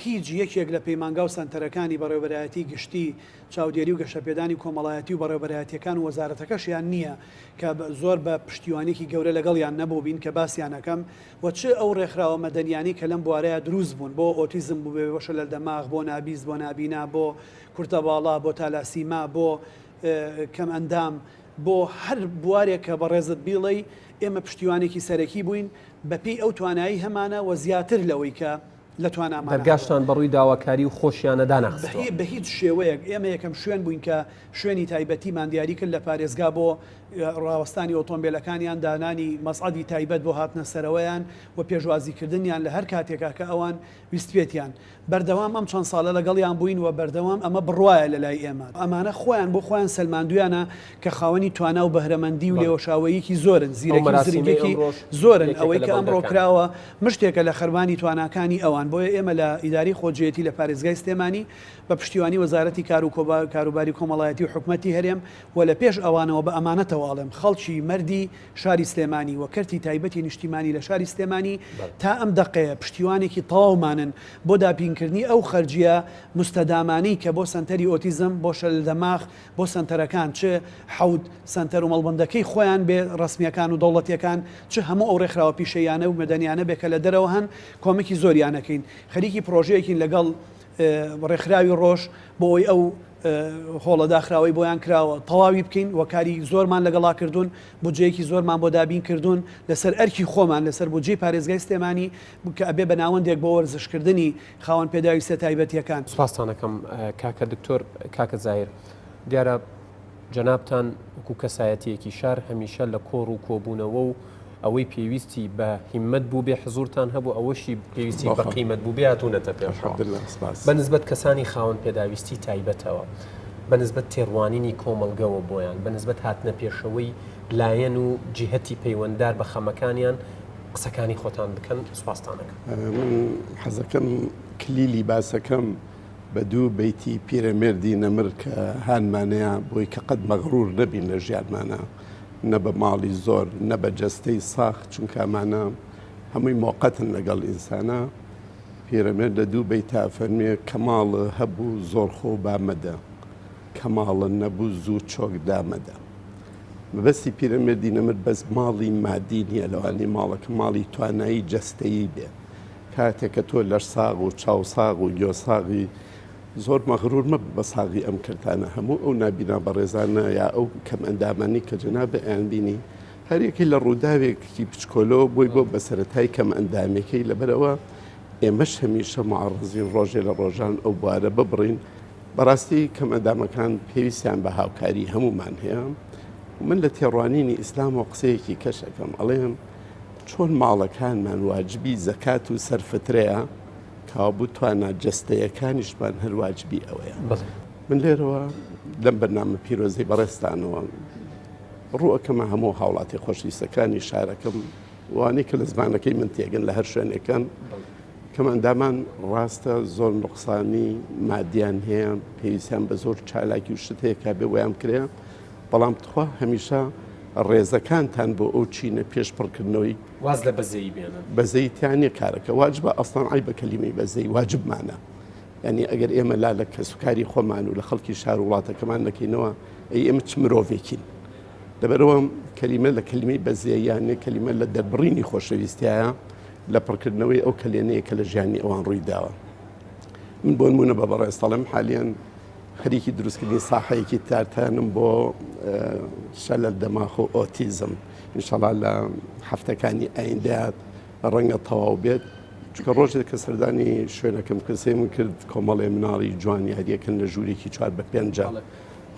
هیچ یەکێک لە پەیمانگا و سەنتەرەکانی بەڕێوەبەرایەتی گشتی چاودێری و گەشەپێدانی کۆمەڵایەتی و بەڕێوەبەرایەتیەکان و وەزارەتەکەشیان نییە کە زۆر بە پشتیوانیەکی گەورە لەگەڵیان نەبووبین کە باسیان ئەکەم وە چ ئەو ڕێکخراوە مەدەنیانەی کە لەم بوارەیا دروست بوون بۆ ئۆتیزم بووبێ بۆ شەلەل دەماغ بۆ نابیست بۆ نابینا بۆ کورتەباڵا بۆ تالاسیما بۆ کەم ئەندام بۆ هەر بوارێک کە بەڕێزت بیڵێی ئێمە پشتیوانێکی سەرەکی بووین بەپێی ئەو توانایی هەمانە وە زیاتر لەوەی کە. لە توانامانا هەبووە. دەرگاشتان بەڕووی داواکاری و خۆشیانە دانەخستووە. بە هیچ شێوەیەک، ئێمە یەکەم شوێن بووین کە شوێنی تایبەتیمان دیاری کرد لە پارێزگا بۆ ڕاوەستانی ئۆتۆمبێلەکانیان، دانانی مەسعەدی تایبەت بۆ هاتنە سەرەوەیان و پێشوازیکردنیان لە هەر کاتێکا کە ئەوان ویستبێتیان. بەردەوام ئەم چەند ساڵە لەگەڵیان بووین و بەردەوام ئەمە بڕوایە لەلای ئێمە. ئەمانە خۆیان بۆ خۆیان سەلماندوویانە کە خاوەنی توانا و بەهرەمەندی و لێوەشاوەییەکی زۆرن، زیرەکی و زرنگیەکی زۆرن، ئەوەی کە ئەمڕۆ کراوە مشتێکە لە خەرمانی تواناکانی ئەوان، بۆیە ئێمە لە ئیدارەی خۆجێیەتی لە پارێزگای سلێمانی بە پشتیوانی وەزارەتی کار و کاروباری کۆمەڵایەتی و حکومەتی هەرێم و لە پێش ئەوانەوە بە ئەمانەتەوە ئەڵێم خەڵکی مەردی شاری سلێمانی و کەرتی تایبەتی نیشتیمانی لە شاری سلێمانی تا ئەم دەقەیە پشتیوانێکی تەواومانن بۆ دابینکردنی ئەو خەرجییە موستەدامانەی کە بۆ سەنتەری ئۆتیزم، بۆ شەلل دەماغ، بۆ سەنتەرەکان چ حەوت سەنتەر و مەڵبەندەکەی خۆیان بێ ڕەسمییەکان و دەوڵەتییەکان چ هەموو ئەو ڕێکخراوە پیشەییانە و مەدەنیانە بێ کە لە دەرەوە هەن کۆمەکی زۆریان ئەکەین. خەریکی پڕۆژەیەکین لەگەڵ ڕێکخراوی ڕۆژ بۆ ئەوەی ئەو هۆڵە داخراوەی بۆیان کراوە تەواوی بکەین و کاری زۆرمان لەگەڵا کردوون، بودجەیەکی زۆرمان بۆ دابین کردوون لەسەر ئەرکی خۆمان لەسەر بودجەی پارێزگای سلێمانی کە ئەبێ بە ناوەندێک بۆ وەرزشکردنی خاوەن پێداویستیە تایبەتیەکان. سوپاستان ئەکەم کاکە دکتۆر. کاکە زاهیر دیارە جەنابتان وەکو کەسایەتیەکی شار هەمیشە لە کۆڕ و کۆبوونەوە و ئەوەی پێویستی بە هیمەت بووبێ حزوورتان هەبوو ئەوەشی پێویستی بە قیمەت بووبێ هاتوونەتە پێشەوە بە نسبەت کەسانی خاوەن پێداویستی تایبەتەوە بە نسبەت تێڕوانینی کۆمەڵگەوە بۆیان بە نسبەت هاتنە پێشەوەی لایەن و جیهەتی پەیوەنددار بە خەمەکانیان قسەکانی خۆتان بکەن سوپاستان ئەکەم. من حەزەکەم کلیلی باسەکەم بە دوو بەیتی پیرەمێردی نەمر کە هانمانەیە بۆی کە قەت مەغرور نەبین لە ژیانمانە نە بە ماڵی زۆر نە بە جەستەی ساخ چونکە ئەمانە هەمووی مۆقەتن لەگەڵ ئینسانە پیرەمێرد لە دوو بەیتا فەرمێ کە ماڵ هەبوو زۆر خۆ با مەدە کە ماڵە نەبوو زوو چۆک دامەدە مەبەستی پیرەمێردی نەمر بەس ماڵی مادی نییە لەوانەیە ماڵەکە ماڵی توانایی جەستەیی بێ کاتێک کە تۆ لەش ساغ و چاو ساغ و گوێ ساغی زۆر مەغرور مەبە بە ساغی ئەم کەرتانە هەموو ئەو نابینا بەڕێزانە یا ئەو کەم ئەندامانی کە جەنابت ئەیانبینی هەریەکەی لە ڕووداوێکی بچکۆلەوە بۆی بۆ بە سەرەتای کەم ئەندامێکەی لەبەرەوە ئێمەش هەمیشە معڕزین ڕۆژێ لە ڕۆژان ئەو بوارە ببڕین بەڕاستی کەم ئەندامەکان پێویستیان بە هاوکاری هەموومان هەیە من لە تێڕوانینی ئیسلامەوە قسەیەکی کەش ئەکەم ئەڵێم چۆن ماڵەکانمان واجبی زەکات و سەرفترەیە کەوابوو توانا جەستەیەکانیشمان هەر واجبی ئەوەیە. من لێرەوە لەم بەرنامە پیرۆزەی بەڕێزتانەوە ڕوو ئەکەمە هەموو هاوڵاتی خۆشەویستەکانی شارەکەم وانەی کە لە زمانەکەی من تێگەن لە هەر شوێنێکەن کەمئەندامان ڕاستە زۆر نوقسانی مادیان هەیە پێویستیان بە زۆر چالاکی و شت هەیە کە بێ ویان بکرێ بەڵام تخوا هەمیشە ڕێزەکانتان بۆ ئەو چینە پێش پڕکردنەوەی واز لە بەزەیی بێنن. بەزەیی تیا نیە کارەکە واجبە ئەسڵەن عەیبە کەلیمەی بەزەیی واجبمانە یانی ئەگەر ئێمە لا لە کەسوکاری خۆمان و لە خەڵکی شار و وڵاتەکەمان نەکەینەوە ئەی ئێمە چ مرۆڤێکین لەبەرەوە کەلیمە لە کەلیمەی بەزەییان نیە کەلیمە لە دەربڕینی خۆشەویستیایە لە پڕکردنەوەی ئەو کەلێنەیە کە لە ژیانی ئەوان ڕووی داوە من بۆ نمونە بە بەڕێز دەڵێم حالیان خەریکی دروستکردنی ساحەیەکی تارتانم بۆ شەلەل دەماخ و ئۆتیزم ئینشەڵا لە هەفتەکانی ئایندە ڕەنگە تەواو بێت چونکە ڕۆژێک کە سەردانی شوێنەکەم کرد سەیرم کرد کۆمەڵێ مناڵی جوان یاریەکەن لە ژوورێکی چوار بە پێنجە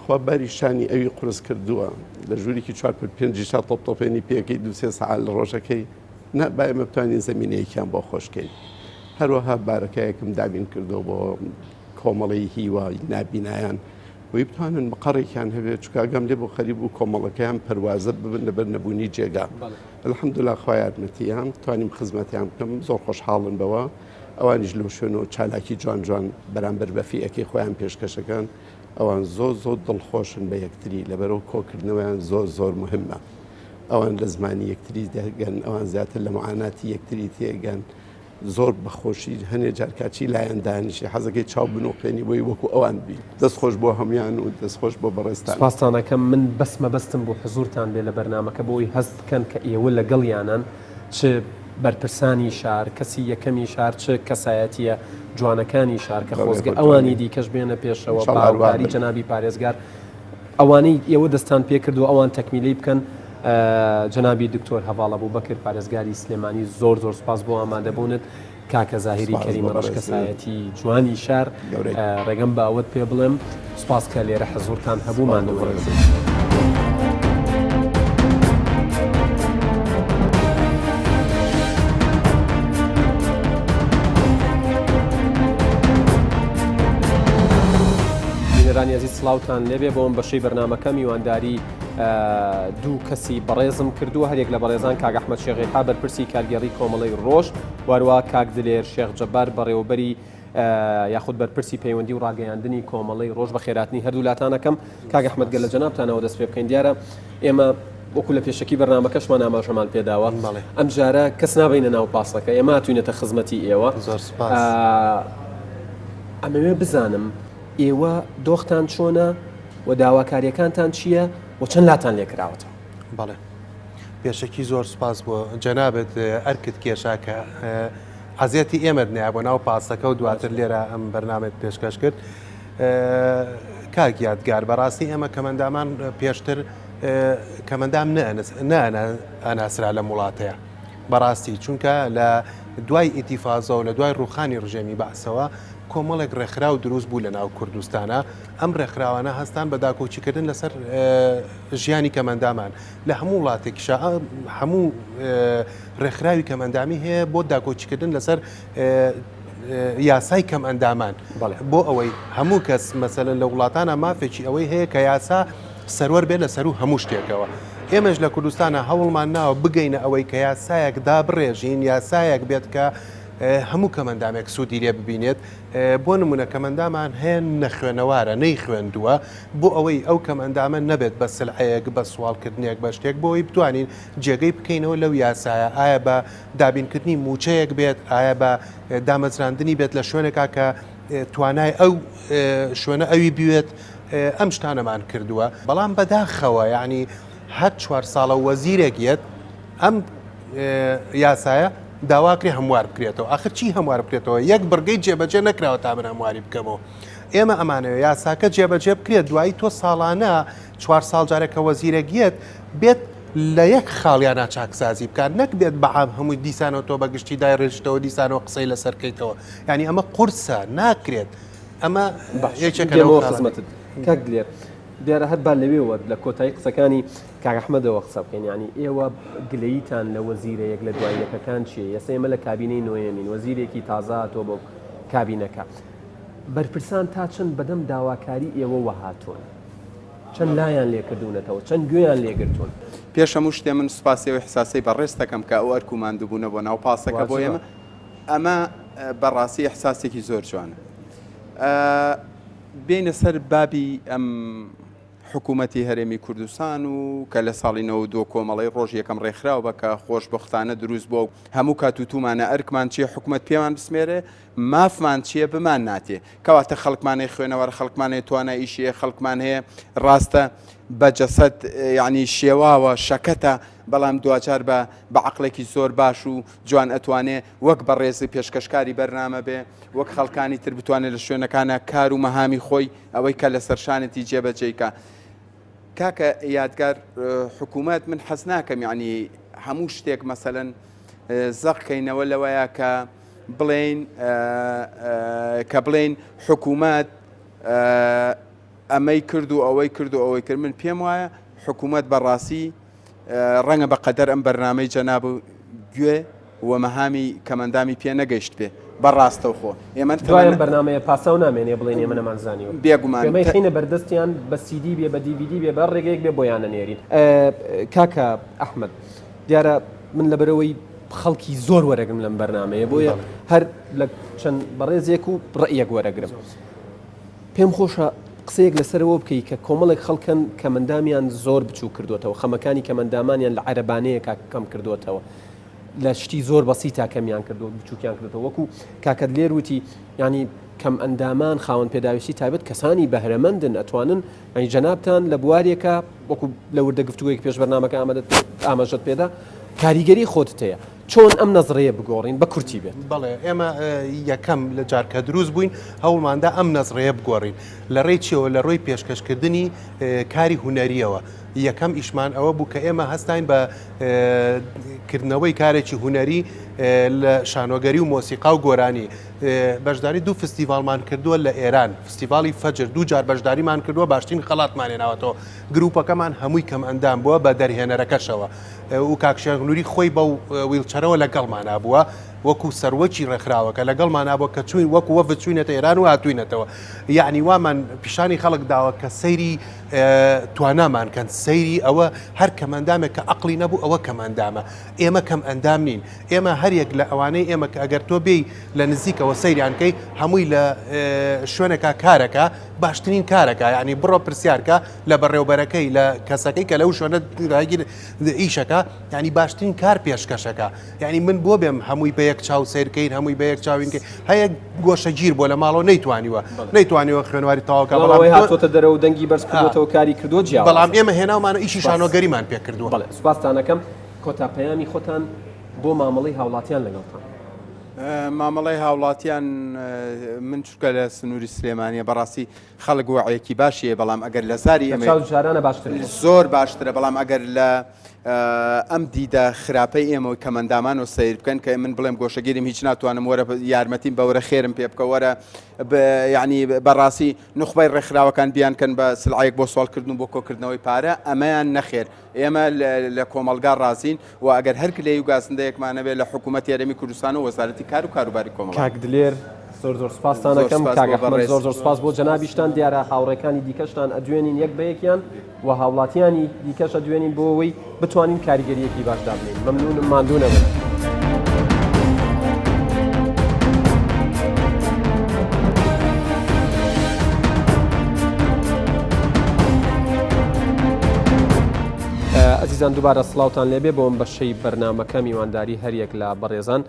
خوا باری شانی ئەوی قورس کردووە لە ژوورێکی چوار بە پێنجی شا تۆپ تۆپێنی پێەکەی دو سێ سەعات لە ڕۆژەکەی نا با ئێمە بتوانین زەمینەیەکیان بۆ خۆشکەین هەروەها بارەکایەکم دابین کردەوە بۆ کۆمەڵەی هیوای نابینایان بۆی بتوانن مقەڕێکیان هەبێت چونکە ئاگام لێ بوو خەریک بوو کۆمەڵەکەیان پەروازە ببن لەبەر نەبوونی جێگا الحمدلله خوا یارمەتیان توانیم خزمەتیان بکەم زۆر خۆشحاڵن بەوە ئەوانیش لەو شوێنەوە چالاکی جوان جوان بەرامبەر بە فیئەکەی خۆیان پێشکەشەکەن ئەوان زۆر زۆر دڵخۆشن بە یەکتری لەبەرەوە کۆکردنەوەیان زۆر زۆر مهمە ئەوان لە زمانی یەکتری دەگەن ئەوان زیاتر لە معاناتی یەکتری تێگەن زۆر بە خۆشی هەنێ جار کاچی لایان دانیشی حەزەکەی چاو بنوقێنی بۆی وەکو ئەوان بی. دەست خۆش بۆ هەموان و دەست خۆش بۆ بەڕێزتان. سوپاستان ئەکەم من بەس مەبەستم بوو حزورتان بێ لە بەرنامەکە بۆ ئەوەی هەست بکەن کە ئێوە لەگەڵیانن چ بەرپرسانی شار کەسی یەکەمی شار چ کەسایەتیە جوانەکانی شار کە خۆزگە ئەوانی دیکەش بێنە پێشەوە بە هاوکاری جەنابی پارێزگار ئەوانەی ئێوە دەستان پێکردووە ئەوان تەکمیلەی بکەن. جەنابی دکتۆر هەڤاڵ ئەبوبەکر پارێزگاری سلێمانی زۆر زۆر سوپاس بۆ ئامادەبوونت. کاکە زاهیری کەریمە ڕەش کەسایەتی جوانی شار ڕێگەم بە ئەوەت پێ بڵێم سوپاس کە لێرە حەزورتان هەبوو ماندوو بینەرانی ئەزیز سڵاوتان لێبێ بۆ ئەم بەشەی بەرنامەکە میوانداری دوو کەسی بەڕێزم کردووە هەریەک لە بەڕێزان کاک ئەحمەد شێخ یەحیا بەرپرسی کارگێڕی کۆمەڵەی ڕۆژ واروا کاک دلێر شێخ جەبار بەڕێوەبەری یاخود بەرپرسی پەیوەندی و ڕاگەیاندنی کۆمەڵەی ڕۆژ بە خێراتنی هەردوو لاتانەکەم کاک ئەحمەد گەر لە جەنابتانەوە دەست پێ بکەین دیارە ئێمە وەکو لە پێشەکی بەرنامەکەشمان ئاماژەمان پێداوە ئەم جارە کەس نابینە ناو پاسەکە ئێمە هاتوینەتە خزمەتی ئێوە زۆر سپاس ئەمەوێ بزانم ئێوە دۆختان چۆنە و داواکاریەکانتان چییە و چەند لاتان لێکراوەتەوە؟ بەڵێ پێشەکی زۆر سوپاس بۆ جەنابت ئەرکت کێشا کە عەزێتی ئێمەت نیا بۆ ناو پاسەکە و دواتر لێرە ئەم بەرنامەت پێشکەش کرد. کاک یادگار بەڕاستی ئێمە کەمەندامان پێشتر کەمەندام نەئەناسرا لەم وڵاتەیە بەڕاستی چونکە لە دوای ئیتیفازە و لە دوای ڕوخانی ڕژێمی بەعسەوە کۆمەڵێک ڕێکخراو دروست بوو لە ناو کوردستانە ئەم ڕێکخراوانە هەستان بە داکۆکیکردن لەسەر ژیانی کەمەندامان لە هەموو وڵاتێکیشا هەموو ڕێکخراوی کەمئەندامی هەیە بۆ داکۆکیکردن لەسەر یاسای کەمئەندامان بۆ ئەوەی هەموو کەس مەسەلەن لە وڵاتانە مافێکی ئەوەی هەیە کە یاسا سەروەر بێت لە سەروو هەموو شتێکەوە. ئێمەش لە کوردستانە هەوڵمان ناوە بگەینە ئەوەی کە یاسایەک دابڕێژین، یاسایەک بێت کە هەموو کەمئەندامێک سوودی لێ ببینێت. بۆ نموونە کەمئەندامان هەیە نەخوێنەوارە، نەیخوێندووە، بۆ ئەوەی ئەو کەمئەندامە نەبێت بە سلعەیەک، بە سواڵکردنێک، بە شتێک، بۆ ئەوەی بتوانین جێگەی بکەینەوە لەو یاسایە، ئایا بە دابینکردنی مووچەیەک بێت، ئایا بە دامەزراندنی بێت لە شوێنێکا کە توانای ئەو شوێنە ئەوی بوێت، ئەم شتانەمان کردووە. بەڵام بەداخەوە یانی هەر چوار ساڵە وەزیرێک یەت ئەم یاسایە داواکرێ هەموار بکرێتەوە ئاخر چی هەموار بکرێتەوە یەک بڕگەی جێبەجێ نەکراوە تا من هەمواری بکەمەوە ئێمە ئەمانەوێ یاساکە جێبەجێ بکرێت دوایی تۆ ساڵانە چوار ساڵ جارێک کە وەزیرێک یەت بێت لە یەک خاڵیانە چاکسازی بکات نەک بێت بەعام هەمووی دیسانەوە تۆ بە گشتی دای ڕێژتەوە دیسانەوە قسەی لەسەر کەیتەوە یعنی ئەمە قورسە ناکرێت ئەمە یەکێکە لەو خزمەتت کاک دلێر دیارە هەر با لەوێوە لە کۆتایی قسەکانی کاک ئەحمەدەوە قسە بکەین یانی ئێوە گلەییتان لە وەزیرە یەک لە دوای یەکەکان چییە ئێستا ئێمە لە کابینەی نۆیەمین وەزیرێکی تازە هاتووە بۆ کابینەکە بەرپرسان تا چەند بەدەم داواکاری ئێوەوە هاتوون چەند لایان لێکردوونەتەوە چەند گوێیان لێگرتوون؟ پێش هەموو شتێ من سوپاسی ئەو ئیحساسەی بەڕێزت دەکەم کە ئەو ئەرک و ماندووبوونە بۆ ناو پاسەکە بۆ ئێمە ئەمە بەڕاستی ئیحساسێکی زۆر جوانە. بێینە سەر بابی ئەم حکوومەتی هەرێمی کوردستان و کە لە ساڵی 92 کۆمەڵەی ڕۆژ یەکەم ڕێکخراو بە کە خۆشبەختانە دروست بووە و هەموو کات وتومانە ئەرکمان چییە حکوومەت پێمان بسمێرێ مافمان چییە بمان ناتێ کەواتە خەڵکمانەی خوێنەوەر خەڵکمانەیە توانای ئیشی هەیە خەڵکمان هەیە ڕاستە بە جەسەد یعنی شێواوە شەکەتە بەڵام دواجار بە بە عەقڵێکی زۆر باش و جوان ئەتوانێ وەک بەڕێزی پێشکەشکاری بەرنامە بێ وەک خەڵکانی تر بتوانێت لە شوێنەکانە کار و مەهامی خۆی ئەوەی کە لەسەر شانێتی جێبەجێی کا. کاکە یادگار حکوومەت من حەز ناکەم یعنی هەموو شتێک مەسەلەن زەق کەینەوە لەوەیە کە بڵێین کە بڵێین حکوومەت ئەمەی کرد و ئەوەی کرد و ئەوەی کرد من پێم وایە حکوومەت بەڕاستی ڕەنگە بە قەدەر ئەم بەرنامەی جەناب و گوێ و مەهامی کەمئەندامی پێ نەگەیشتبێ بە ڕاستەوخۆ ئێمە دوای ئەم بەرنامەیە پاساو نامێنێ بڵێین ئێمە نەمانزانیوە. بێگومان. ئێمە ئەیخەینە بەردەستیان بە سیدی بێ بە دیڤیدی بێ بە هەر ڕێگەیەک بێ بۆیان ئەنێرین. کاکە ئەحمەد دیارە من لەبەرئەوەی خەڵکی زۆر وەرەگرم لەم بەرنامەیە بۆیە هەر لە چەند بەڕێزێک و ڕەئیەک وەرەگرم. پێم خۆشە قسەیەک لەسەر ئەوە بکەی کە کۆمەڵێک خەڵک هەن کەمەندامیان زۆر بچووک کردووەتەوە، خەمەکانی کەمەندامانیان لە عەرەبانەیەکا کەم کردووەتەوە، لە شتی زۆر بەسیتا کەمیان کردووە، بچووکیان کردووەتەوە، وەکو کاکە دلێر وتی یانی کەمئەندامان خاوەن پێداویستی تایبەت کەسانی بەهرەمەندن ئەتوانن یانی جەنابتان لە بوارێکا وەکو لە وردە گفتوگۆیەکی پێش بەرنامەکە ئامادەت ئاماژەت پێدا کاریگەری خۆتت هەیە. چۆن ئەم نەزڕەیە بگۆڕین بە کورتی بێت؟ بەڵێ ئێمە یەکەم لە جار کە دروست بووین هەوڵماندا ئەم نەزڕەیە بگۆڕین لە ڕێی چیەوە لە ڕۆی پێشکەشکردنی کاری هونەریەوە یەکەم ئیشمان ئەوە بوو کە ئێمە هەستاین بە کردنەوەی کارێکی هونەری لە شانۆگەری و مۆسیقا و گۆرانی بەشداری دوو فستیڤاڵمان کردووە لە ئێران فستیڤاڵی فەجر دوو جار بەشداریمان کردووە باشترین خەڵاتمان هێناوەتەوە گروپەکەمان هەمووی کەم ئەندام بووە بە دەرهێنەرەکەشەوە و کاک شێخ نوری خۆی بەو ویڵچەرەوە لەگەڵمانا بووە وەکو سەروەکی ڕێکخراوەکە لەگەڵمانا بووە کە چوین وەکو وەفد چوینەتە ئێران و هاتوینەتەوە یعنی وامان پیشانی خەڵک داوە کە سەیری توانامان کەن سەیری ئەوە هەر کەمەندامێک کە عقلی نەبوو ئەوە کەمەندامە ئێمە کەم ئەندام نین ئێمە هەریەک لە ئەوانەی ئێمە کە ئەگەر تۆ بێی لە نزیکەوە سەیریان کەی هەمووی لە شوێنێکا کارەکە باشترین کارەکە یعنی بڕۆ پرسیارکە لە بەڕێوبەرەکەی لە کەسەکەی کە لەو شوێنە ئیشەکە یعنی باشترین کار پێشکەشەکە یعنی من بۆ بێم هەمووی بە یەک چاو سیرکەین هەمووی بە یەک چاوینکە هەیە گۆشەگیر بۆ لە ماڵەوە نەیتوانیوە نەیتوانیوە خوێنواری تەواوکە بەڵام هاتۆتە دەرەوە دەنگی بەرز کردوەوە کاری کردو جیا بەڵام ئێمە هێناومانە ئیشی شانۆگەریمان پێ کردووە بەڵێ سوپاستانەکەم کۆتا پەیامی خۆتان بۆ مامەڵەی هاوڵاتیان لەگەڵتان. مامەڵەی هاوڵاتیان من چونکە لە سنووری سلێمانیە بەڕاستی خەڵک وەعیەکی باشی هەیە بەڵام ئەگەر لە زاری ئێمە چاو جارانە باشتر زۆر باشترە بەڵام ئەگەر لە ئەم دیدە خراپەی ئێمە و کەمەندامان و سیر بکەن کە من بڵێم گۆشەگیریم هیچ ناتوانم وەرە یارمەتیم بەوەرە خێرم پێ بکە وەرە یعنی بەڕاستی نوخبەی ڕێکخراوەکان بیانکەن بە سلعەیەک بۆ سواڵکردن و بۆ کۆکردنەوەی پارە ئەمەیان نەخێر ئێمە لە کۆمەڵگا ڕازین و ئەگەر هەر گلەیی و گازندەیەکمان هەبێت لە حکوومەتی هەرێمی کوردستان و وەزارەتی کار و کاروباری کۆمەڵایەتی. کاک دلێر زۆر زۆر سپاستان زۆر ئەکەم سپاس کاک بۆ ئەحمەد بەڕێز. زۆر زۆر سپاس بۆ جەنابیشتان دیارە هاوڕێکانی دیکەشتان ئەدوێنین یەک بە یەکیان و هاوڵاتیانی دیکەش ئەدوێنین بۆ ئەوەی بتوانین کاریگەرییەکی باش دابنێین مەمنوونم ماندوو نەبن. ئەزیزان دووبارە سڵاوتان لێبێ بۆ ئەم بەشەی بەرنامەکە میوانداری هەریەک لە بەڕێزان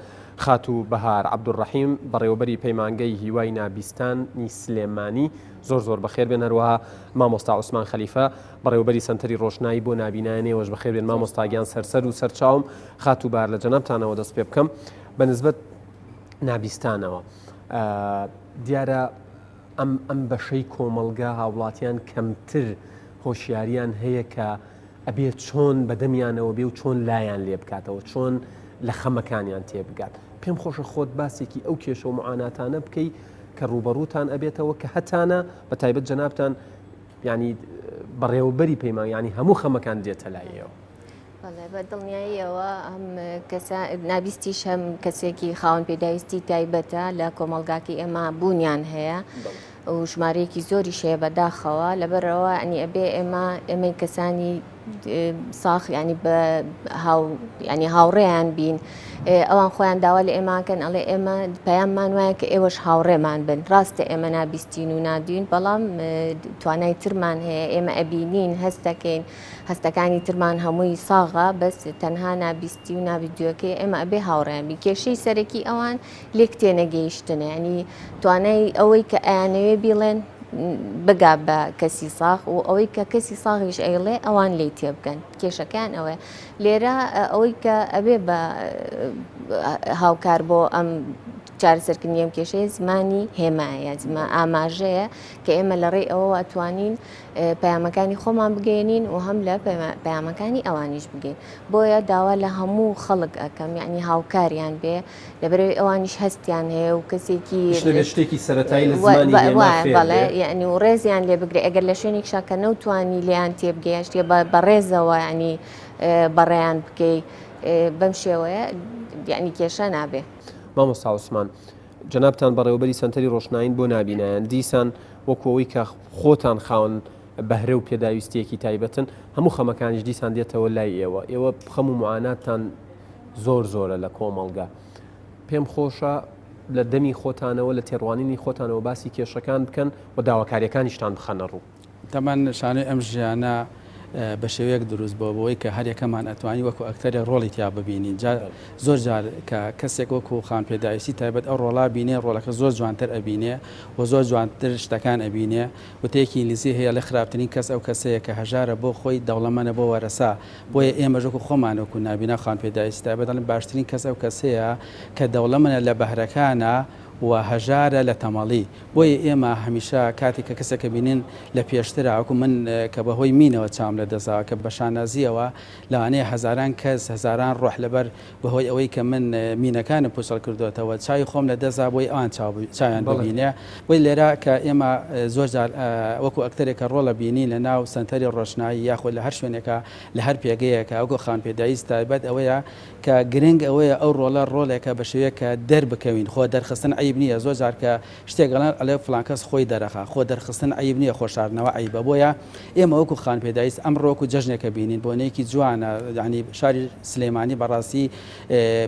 خاتوو بەهار عەبدولڕەحیم بەڕێوەبەری پەیمانگەی هیوای نابیستانی سلێمانی زۆر زۆر بەخێر بێن هەروەها مامۆستا عوسمان خەلیفە بەڕێوەبەری سەنتەری ڕۆشنایی بۆ نابینایان ئێوەش بەخێر بێن مامۆستا گیان سەرسەر و سەرچاوم خاتوو بەهار لە جەنابتانەوە دەست پێ بکەم بە نسبەت نابیستانەوە دیارە ئەم ئەم بەشەی کۆمەڵگا هاوڵاتیان کەمتر هۆشیاریان هەیە کە ئەبێ چۆن بەدەمیانەوە بێ و چۆن لایان لێ بکاتەوە چۆن لە خەمەکانیان تێبگات پێم خۆشە خۆت باسێکی ئەو کێشە و معاناتانە بکەی کە ڕووبەڕووتان ئەبێتەوە کە هەتانە بە تایبەت جەنابتان ینی بەڕێوەبەری پەیمان ینی هەموو خەمەکان دێتە لایەوە. بەڵێ بە دڵنیاییەوە ئەم کەسە نابیستیش هەم کەسێکی خاوەن پێداویستی تایبەتە لە کۆمەڵگاکەی ئێمە بوونیان هەیە و ژمارەیەکی زۆریش هەیە بەداخەوە لەبەرەوە ئەنی ئەبێ ئێمە ئێمەی کەسانی ساخ ینی بە هاو ینی هاوڕێیان بین ئەوان خۆیان داوا لە ئێماکەن ئەڵێ ئێمە پەیاممان وایە کە ئێوەش هاوڕێمان بن ڕاستە ئێمە نابیستین و نادوین بەڵام توانای ترمان هەیە ئێمە ئەبینین هەستەکەین هەستەکانی ترمان هەمووی ساغە بەس تەنها نابیستی و نابیدوەکەی ئێمە ئەبێ هاوڕێیان بین کێشەی سەرەکی ئەوان لێک تێنەگەیشتنە ینی توانای ئەوەی کە ئەیانەوێ بیڵێن بگا بە کەسی ساغ و ئەوەی کە کەسی ساغیش ئەیڵێ ئەوان لی تێبگەن کێشەکان ئەوەیە لێرە ئەوەی کە ئەبێ بە هاوکار بۆ ئەم چارەسەرکردنی ئەم کێشەیە زمانی هێمایە زما ئاماژەیە کە ئێمە لە ڕێی ئەوەوە ئەتوانین پەیامەکانی خۆمان بگەیەنین و هەم لە پەیامەکانی ئەوانیش بگەین بۆیە داوا لە هەموو خەڵک ئەکەم یعنی هاوکاریان بێ لەبەرەوەی ئەوانیش هەستیان هەیە و کەسێکی شتێکی سەرەتایی لە زمانی هێما فێر بەڵێ یعنی و ڕێزیان لێ بگرێ ئەگەر لە شوێنێکشا کە نەوتوانی لێیان تێبگەیە شتێ بە ڕێزەوە یعنی بەڕێیان بکەی بەم شێوەیە یعنی کێشە نابێ. مامۆستا عوسمان جەنابتان بەڕێوەبەری سەنتەری ڕۆشنایین بۆ نابینایان، دیسان وەکو ئەوەی کە خۆتان خاوەن بەهرە و پێداویستییەکی تایبەتن، هەموو خەمەکانیش دیسان دێتەوە لای ئێوە، ئێوە خەم و موعاناتتان زۆر زۆرە لە کۆمەڵگە. پێم خۆشە لە دەمی خۆتانەوە، لە تێڕوانینی خۆتانەوە باسی کێشەکان بکەن و داواکارییەکانیشتان بخەنە ڕوو. تەبعەن شانۆی ئەم ژیانە. بە شێوەیەک دروست بووە بۆی کە هەر یەکەمان ئەتوانی وەکو ئەکتەرێک ڕۆڵی تیا ببینین جا زۆر جار کە کەسێک وەکو خان پێداویستی تایبەت ئەو ڕۆڵا بینێ ڕۆڵەکە زۆر جوانتر ئەبینێ و زۆر جوانتر شتەکان ئەبینێ وتەیەکی ئینگلیزی هەیە ئەڵێ خراپترین کەس ئەو کەسەیە کە هەژارە بۆ خۆی دەوڵەمەنە بۆ وەرەسە بۆیە ئێمەش وەکو خۆمان وەکو نابینا خان پێداویستی تایبەت دەڵێن باشترین کەس ئەو کەسەیە کە دەوڵەمەنە لە بەهرەکانە و هەژارە لە تەمەڵی بۆیە ئێمە هەمیشە کاتێک کە کەسێک بینین لە پێشترا وەکو من کە بە هۆی مینەوە چاوم لە دەستداوە کە بە شانازییەوە لەوانەیە هەزاران کەس هەزاران ڕۆح لەبەر بە هۆی ئەوەی کە من مینەکانم پوچەڵ کردۆتەوە چاوی خۆم لە دەستدا بۆی ئەوان چاویان ببینێ بۆی لێرە کە ئێمە زۆر جار وەکو ئەکتەرێک کە ڕۆڵە بینین لە ناو سەنتەری ڕۆشنایی یاخود لە هەر شوێنێکە لە هەر پێگەیەکە وەکو خاوەن پێداویست تایبەت ئەوەیە کە گرنگ ئەوەیە ئەو ڕۆڵە ڕۆڵێکە بە شێوەیەک کە دەربکەوین، خۆ دەرخستن عەیب نییە، زۆر جار کە شتێک ئەڵێن ئەڵێ فڵان کەس خۆی دەرەخا، خۆ دەرخستن عەیب نییە خۆ شاردنەوە عەیبە، بۆیە ئێمە وەکو خان پێداویست ئەمڕۆ وەکو جەژنێکە بینین بۆنەیەکی جوانە یانی شاری سلێمانی بەڕاستی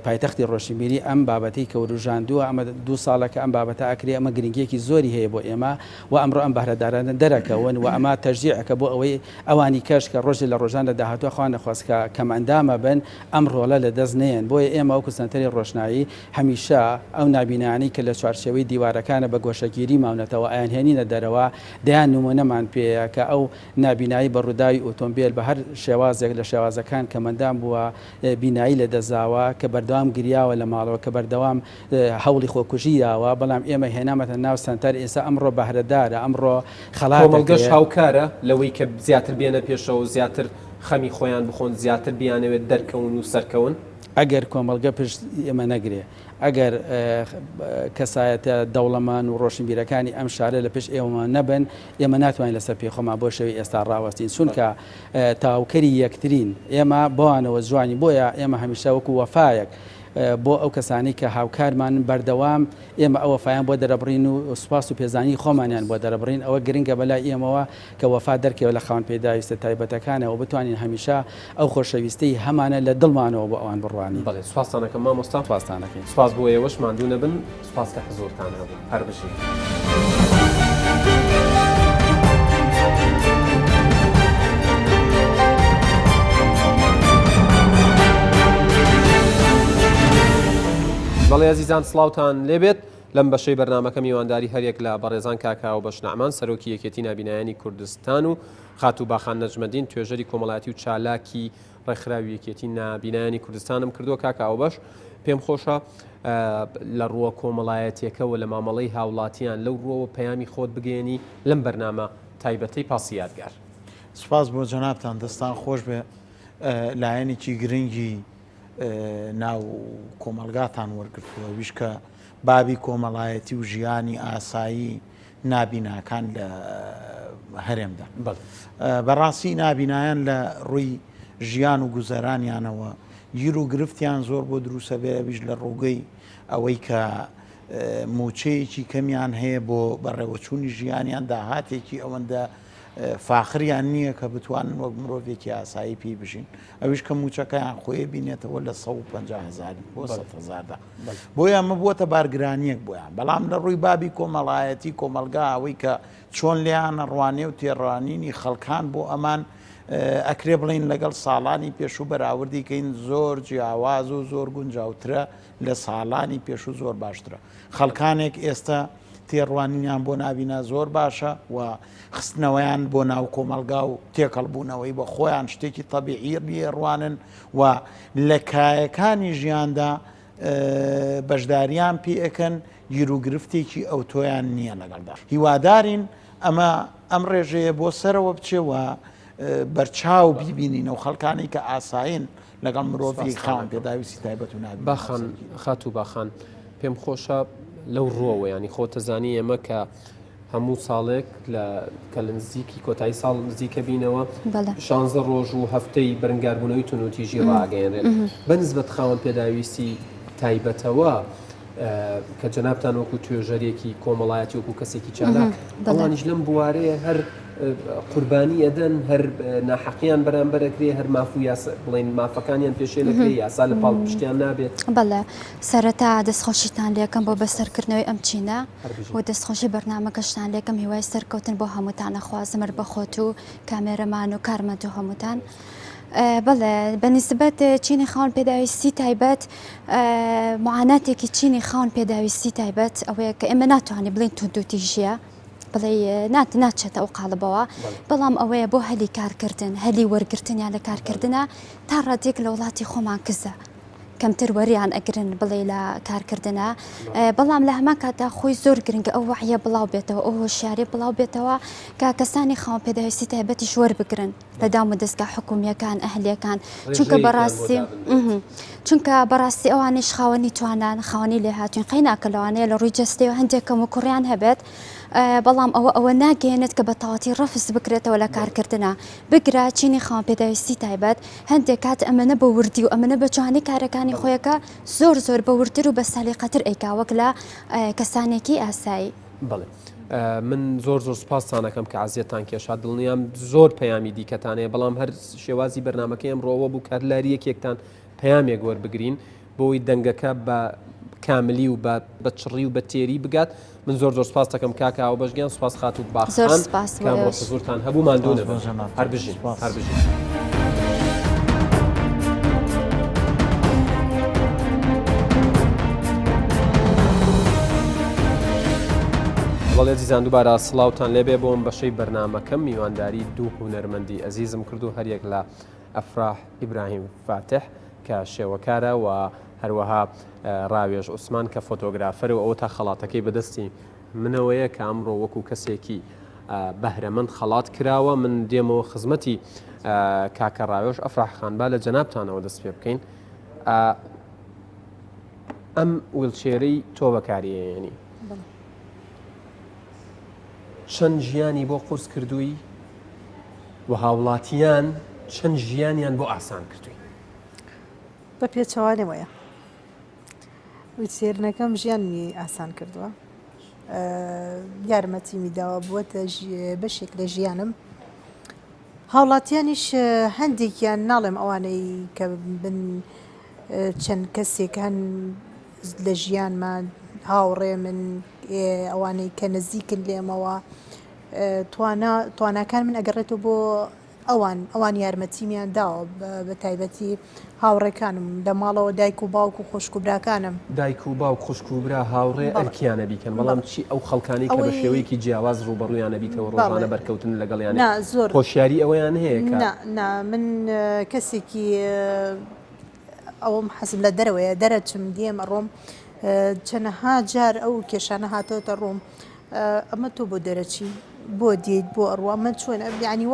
پایتەختی ڕۆشنبیری ئەم بابەتەی کە وروژاندووە ئەمە دوو ساڵە کە ئەم بابەتە ئەکرێ ئەمە گرنگیەکی زۆری هەیە بۆ ئێمە و ئەمڕۆ ئەم بەهرەدارانە دەرەکەون و ئەمە تەشجیعێکە بۆ ئەوەی ئەوانی کەش کە ڕۆژێ لە ڕۆژان لە داهاتووە خوا نەخواست کە کەمئەندامە بن ئەم ڕۆڵە لە دەست نەیەن بۆیە ئێمە وەکو سەنتەری ڕۆشنایی هەمیشە ئەو نابینایانەی کە لە چوارچێوەی دیوارەکانە بە گۆشەگیری ماونەتەوە ئەیانهێنینە دەرەوە دەیان نمونەمان پێیە کە ئەو نابینایی بە ڕووداوی ئۆتۆمبێل بە هەر شێوازێک لە شێوازەکان کەمئەندام بووە بینایی لە دەستداوە کە بەردەوام گریاوە لە ماڵەوە کە بەردەوام هەوڵی خۆکوژی داوە، بەڵام ئێمە هێنامەتە ناو سەنتەر، ئێستا ئەمڕۆ بەهرەدارە، ئەمڕۆ خەڵات کۆمەڵگەش دەکرێ. هاوکارە لەوەی کە زیاتر بێنە پێشەوە و زیاتر خەمی خۆیان بخۆن، زیاتر بیانەوێت دەرکەون و سەرکەون؟ ئەگەر کۆمەڵگە پشت ئێمە نەگرێ، ئەگەر کەسایەتە دەوڵەمەند و ڕۆشنبیرەکانی ئەم شارە لە پشت ئێمەوە نەبن، ئێمە ناتوانین لەسەر پێی خۆمان بۆ شێوەی ئێستا ڕاوەستین، چونکە تەواوکەری یەکترین، ئێمە بەوانەوە جوانین، بۆیە ئێمە هەمیشە وەکو وەفایەک بۆ ئەو کەسانەی کە هاوکارمانن بەردەوام ئێمە ئەو وەفایان بۆ دەرەبڕین و سوپاس و پێزانینی خۆمانیان بۆ دەرەبڕین، ئەوە گرنگە بەلای ئێمەوە کە وەفا دەرکەوێت لە خاوەن پێداویستە تایبەتەکانەوە بتوانین هەمیشە ئەو خۆشەویستیەی هەمانە لە دڵمانەوە بۆ ئەوان بڕوانین. بەڵێ سوپاستان ئەکەم مامۆستا. سوپاستان ئەکەین. سوپاس بۆ ئێوەش ماندوو نەبن. سوپاس کە حزوورتان هەبوو. هەر بژین. بەڵێ ئەزیزان سڵاوتان لێبێت لەم بەشەی بەرنمەکە میوانداری هەریەک لە بەڕێزان کاک هاوبەش نەعمان سەرۆکی یەکێتی نابینایانی کوردستان و خاتوو باخان نەجمەدین توێژەری کۆمەڵایەتی و چالاکی ڕێکخراوی یەکێتی نابینایانی کوردستانم کردووە کاک هاوبەش پێم خۆشە لە ڕووە کۆمەڵایەتیەکەوە لە مامەڵەی هاوڵاتیان لەو ڕووەوە پەیامی خۆت بگەیەنی لەم بەرنامە تایبەتەی پاسی یادگار. سوپاس بۆ جەنابتان دەستان خۆش بێ لایەنێکی گرنگی ناو کۆمەڵگاتان وەرگرتووە ویش کە بابی کۆمەڵایەتی و ژیانی ئاسایی نابیناکان لە هەرێمدا بەڕاستی نابینایان لە ڕووی ژیان و گوزەرانیانەوە گیر و گرفتیان زۆر بۆ دروستە بێ ئەویش لە ڕووگەی ئەوەی کە موچەیەکی کەمیان هەیە بۆ بەڕێوەچوونی ژیانیان داهاتێکی ئەوەندە فاخریان نییە کە بتوانن وەک مرۆڤێکی ئاسایی پێی بژین ئەویش کە موچەکەیان خۆی بینێتەوە لە 150 هزار بۆ 100 هزاردا بۆیە ئەمە بووەتە بارگرانییەک بۆیان، بەڵام لە ڕووی بابی کۆمەڵایەتی کۆمەڵگا ئەوەی کە چۆن لێیان ئەڕوانێ و تێڕوانینی خەڵکان بۆ ئەمان ئەکرێ بڵێین لەگەڵ ساڵانی پێشوو بەراوردی کەین زۆر جیاواز و زۆر گونجاوترە لە ساڵانی پێشوو زۆر باشترە خەڵکانێک ئێستا تێڕوانینیان بۆ نابینا زۆر باشە و خستنەوەیان بۆ ناو کۆمەڵگا و تێکەڵبوونەوەی بە خۆیان شتێکی تەبیعی لێڕوانن و لە کایەکانی ژیاندا بەشداریان پێ ئەکەن گیروگرفتێکی ئەوتۆیان نییە لەگەڵدا هیوادارین ئەمە ئەم ڕێژەیە بۆ سەرەوە بچێ و بەرچاو بیبینین و خەڵکانی کە ئاسایین لەگەڵ مرۆڤی خاوەن پێداویستی تایبەت و نابی باخان خاتوو باخان پێم خۆشە لەو ڕووەوە ینی خۆتەزانی ئێمە کە هەموو ساڵێک لە کە لە نزیکی کۆتایی ساڵ نزیکە بینەوە شانزە ڕۆژ و هەفتەی بەرنگاربوونەوەی توندوتیژی ڕاگەیەنرێت بە نسبەت خاوەن پێداویستی تایبەتەوە کە جەنابتان وەکو توێژەرێکی کۆمەڵایەتی وەکو کەسێکی چالاک ئەوانیش لەم بوارەیە هەر. قوربانی ئەدەن هەر ناحەقیان بەرامبەر ئەکرێ هەر ماف و یاسا بڵێن مافەکانیان پێشێل ئەکرێ یاسا لە پاڵ پشتیان نابێت. بەڵێ سەرەتا دەستخۆشیتان لێکەم بۆ بەسەرکردنەوەی ئەم چینە و دەستخۆشی بەرنامەکەشتان لێکەم هیوای سەرکەوتن بۆ هەمووتان ئەخوازم هەر بە خۆت و کامێرەمان و کارمەند و هەمووتان. بەڵێ بە نیسبەت چینی خاوەن پێداویستی تایبەت معاناتێکی چینی خاوەن پێداویستی تایبەت ئەوەیە کە ئێمە ناتوانین بڵێین توندوتیژیە بڵێ نات ناچێتە ئەو قاڵبەوە بەڵام ئەوەیە بۆ هەلی کارکردن هەلی وەرگرتنیان لە کارکردە تا ڕادێک لە وڵاتی خۆمان کزە کەمتر وەریان ئەگرن بڵێ لە کارکردە بەڵام لە هەمان کاتدا خۆی زۆر گرنگە ئەو وعیە بڵاو بێتەوە ئەو هۆشیاری بڵاو بێتەوە کە کەسانی خاوەن پێداویستی تایبەتیش وەربگرن لە دام و دەستگا حکومیەکان ئەهلیەکان چونکە بەڕاستی چونکە بەڕاستی ئەوانیش خاوەنی توانان خاوەنی لێهاتوین قەیناکە لەوانەیە لە ڕووی جەستەوە هەندێک کەم و کوڕیان هەبێت بەڵام ئەوە ئەوە ناگەێنێت کە بە تەواتی ڕەفز بکرێتەوە لە کارکردە بگرە چینی خاوەن پێداویستی تایبەت هەندێک کات ئەمەنە بە وردی و ئەمەنە بە جوانی کارەکانی خۆیەکە زۆر زۆر بە وردتر و بە سەلیقەتر ئەیکا وەک لە کەسانێکی ئاسایی. بەڵێ من زۆر زۆر سوپاستان ئەکەم کە عەزیەتتان کێشا دڵنیام زۆر پەیامی دیکەتان هەیە بەڵام هەر شێوازی بەرنمەکەی ئەمڕۆ ئەوە بوو کە هەر لاری یەکێکتان پەیامێک وەربگرین بۆی دەنگەکە بە کاملی و بە چڕی و بە تێری بگات من زۆر زۆر سپاس دەکەم کاکە هاوبەش گیان سپاس خاتوو باخان کە ئەمڕۆ حزوورتان هەبوو ماندوو نەبن هەر بژین هەر بژین. بەڵێ ئەزیزان دووبارە سڵاوتان لێبێ بۆم بەشەی بەرنمەکەم میوانداری دوو هونەرمەندی ئەزیزم کرد و هەریەک لە ئەفراح ئیبراهیم فاتح کە شێوەکارە و هەروەها ڕاوێژ عوسمان کە فۆتۆگرافەر و ئەوە تا خەڵاتەکەی بەدەستی منەوەیە کە ئەمڕۆ وەکو کەسێکی بەهرەمەند خەڵات کراوە من دێمەوە خزمەتی کاکە ڕاوێژ ئەفراح خان با لە جەنابتانەوە دەست پێ بکەین ئەم ویلچێرەی تۆ بەکاریێنی چەند ژیانی بۆ قورس کردووی و هاوڵاتیان چەند ژیانیان بۆ ئاسان کردووی بە پێچەوانەوەیە ویلچێرنەکەم ژیانمی ئاسان کردووە یارمەتیمی داوە بووەتە بەشێک لە ژیانم هاوڵاتیانیش هەندێکیان ناڵێم ئەوانەی کە بن چەند کەسێک هەن لە ژیانمان هاوڕێ من ئەوانەی کە نزیکن لێمەوە توانا تواناکان من ئەگەڕێتەوە بۆ ئەوان ئەوان یارمەتیمیان داوە بە تایبەتی هاوڕێکانم لە ماڵەوە دایک و باوک و خوشک و براکانم. دایک و باوک خوشک و برا هاوڕێ ئەرکیانە بیکەن بەڵام چی ئەو خەڵکانەی کە بە شێوەیەکی جیاواز ڕووبەڕوویان ئەبیتەوە ڕۆژانە بەرکەوتن لەگەڵیان هۆشیاری ئەوەیان هەیە کە. نا نا من کەسێکی ئەوەم حەزم لە دەرەوەیە دەرەچم دێم ئەڕۆم چەنەها جار ئەو کێشانە هاتۆتە ڕووم ئەمە تۆ بۆ دەرەچی بۆ دێیت بۆ ئەڕوا من چۆن یعنی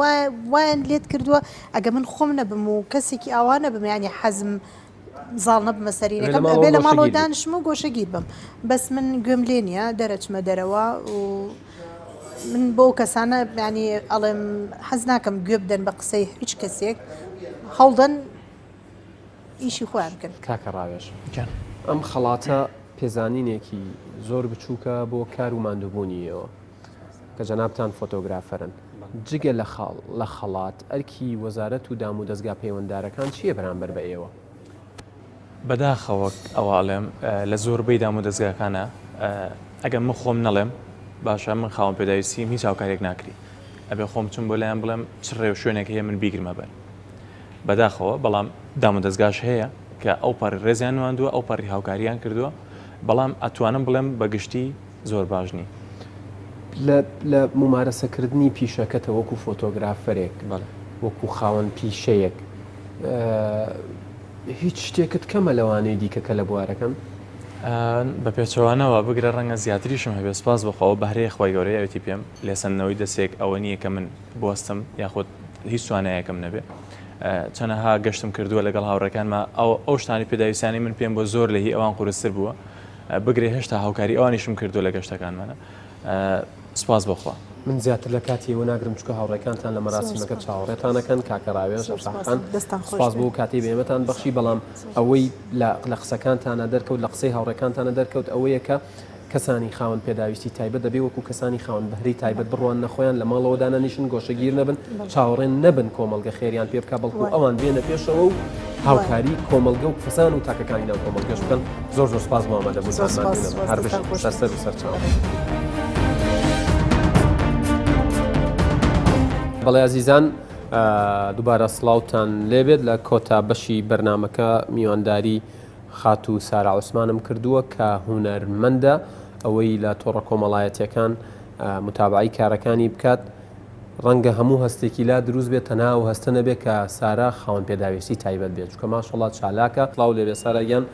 وایان لێت کردووە ئەگە من خۆم نەبم و کەسێکی ئاوا نەبم یعنی حەزم زاڵ نەبمە سەرینەکەم ئەبێ لە ماڵەوە دانیشم و گۆشەگیر بم بەس من گوێم لێ نییە دەرەچمە دەرەوە و من بۆ کەسانە ینی ئەڵێم حەز ناکەم گوێ بدەن بە قسەی هیچ کەسێک هەوڵدەن ئیشی خۆیان بکەن. کاکە ڕاوێژ گیان ئەم خەڵاتە پێزانینێکی زۆر بچووکە بۆ کار و ماندووبوونی ئێوە کە جەنابتان فۆتۆگرافەرن جگە لە خاڵ لە خەڵات ئەرکی وەزارەت و دام و دەزگا پەیوەنددارەکان چییە بەرامبەر بە ئێوە؟ بەداخەوە ئەوە ئەڵێم لە زۆربەی دام و دەزگاکانە ئەگەر من خۆم نەڵێم باشە من خاوەن پێداویستیم هیچ هاوکاریەک ناکری ئەبێ خۆم چم بۆ لایان بڵێم چ ڕێوشوێنێک هەیە من بیگرمە بەر بەداخەوە بەڵام دامودەزگاش هەیە کە ئەو پەڕی ڕێزیان نواندووە ئەو پەڕی هاوکاریان کردووە بەڵام ئەتوانم بڵێم بە گشتی زۆر باش نین. لە لە مومارەسەکردنی پیشەکەتە وەکو فۆتۆگرافەرێک وەکو خاوەن پیشەیەک هیچ شتێکت کەمە لەوانەی دیکە کە لە بوارەکەن؟ بە پێچەوانەوە بگرە ڕەنگە زیاتریشم هەبێ سوپاس بۆ خوا ئەوە بەهرەیە خوای گەورە یاوێتی پێم لێسەندنەوەی دەسێک ئەوە نییە کە من بوەستم یاخود هیچ توانایەکم نەبێ چەنەها گەشتم کردووە لەگەڵ هاوڕێکانما ئەو ئەو شتانی پێداویستانی من پێم بۆ زۆر لە هی ئەوان قورستر بووە بگرێ هێشتا هاوکاری ئەوانیشم کردووە لە گەشتەکانمانە سپاس بۆخوا. من زیاتر لە کاتی ئێوە ناگرم چونکە هاوڕێکانتان لە مەراسیمەکە چاوەڕێتان ئەکەن کاکە ڕاوێژ ئەفراح خان سپاس بۆ کاتەی بە ئێمەتان بەخشی بەڵام ئەوەی لە قسەکانتانە دەرکەوت لە قسەی هاوڕێکانتانە دەرکەوت ئەوەیە کە. کەسانی خاوەن پێداویستی تایبەت دەبێ وەکو کەسانی خاوەن بەهرەی تایبەت بڕواننە خۆیان، لە ماڵەوە دانەنیشن، گۆشەگیر نەبن، چاوەڕێ نەبن کۆمەڵگە خێریان پێ بکا، بەڵکو ئەوان بێنە پێشەوە و هاوکاری کۆمەڵگە و کەسان و تاکەکانی ناو کۆمەڵگەش بکەن. زۆر زۆر سپاس بۆ ئامادەبوونتان، ماندوو نەبن. هەر بژین. سەر سەر و سەرچاو. بەڵێ ئازیزان دووبارە سڵاوتان لێبێت لە کۆتا بەشی بەرنامەکە میوانداری خاتوو سارا عوسمانم کردووە کە هونەرمەندە ئەوەی لە تۆڕە کۆمەڵایەتیەکان متابعەی کارەکانی بکات ڕەنگە هەموو هەستێکی لا دروست بێت تەنها ئەو هەستە نەبێت کە سارا خاوەن پێداویستی تایبەت بێت چونکە ماشەڵا چالاکە سڵاو لێبێ سارا گیان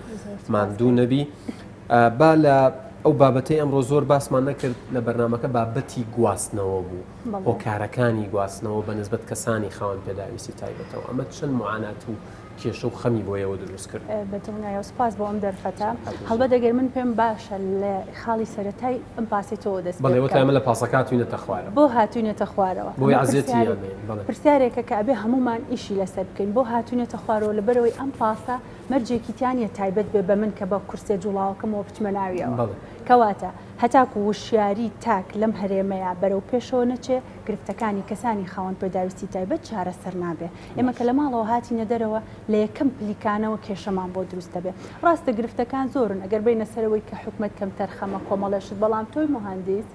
ماندوو نەبی با لە ئەو بابەتەی ئەمڕۆ زۆر باسمان نەکرد لە بەرنمەکە بابەتی گواستنەوە بوو هۆکارەکانی گواستنەوە بە نسبەت کەسانی خاوەن پێداویستی تایبەتەوە ئەمە چەند معانات و کێشە و خەمی بۆ ئێوە دروست کرد؟ بە دڵنیایەوە سوپاس بۆ ئەم دەرفەتە. هەڵبەت ئەگەر من پێم باشە لە خاڵی سەرەتای ئەم پاسەی تۆوە دەست پێ بەڵێ وتە بکەم. ئێمە لە پاسەکە هاتووینەتە خوارەوە. بۆ هاتووینەتە خوارەوە؟ بۆی ئەمە عەزێتیان پرسیارێک نەین. بەڵێ. پرسیارێکە کە ئەبێ هەموومان ئیشی لەسەر بکەین. بۆ هاتووینەتە خوارەوە؟ لەبەرئەوەی ئەم پاسە مەرجێکی تیا نییە تایبەت بێ بە من کە بە کورسیە جوڵاوەکەمەوە بچمە ناویەوە. بەڵێ. کەواتە هەتاکوو وشیاری تاک لەم هەرێمەیا بەرەو پێشەوە نەچێ، گرفتەکانی کەسانی خاوەن پێداویستی تایبەت چارەسەر نابێ. ئێمە کە لە ماڵەوە هاتینە دەرەوە لە یەکەم پلیکانەوە کێشەمان بۆ دروست دەبێ. ڕاستە گرفتەکان زۆرن ئەگەر بێینە سەرەوەی کە حکومەت کەمتەرخەمە کۆمەڵێ شت بەڵام تۆی موهەندیس،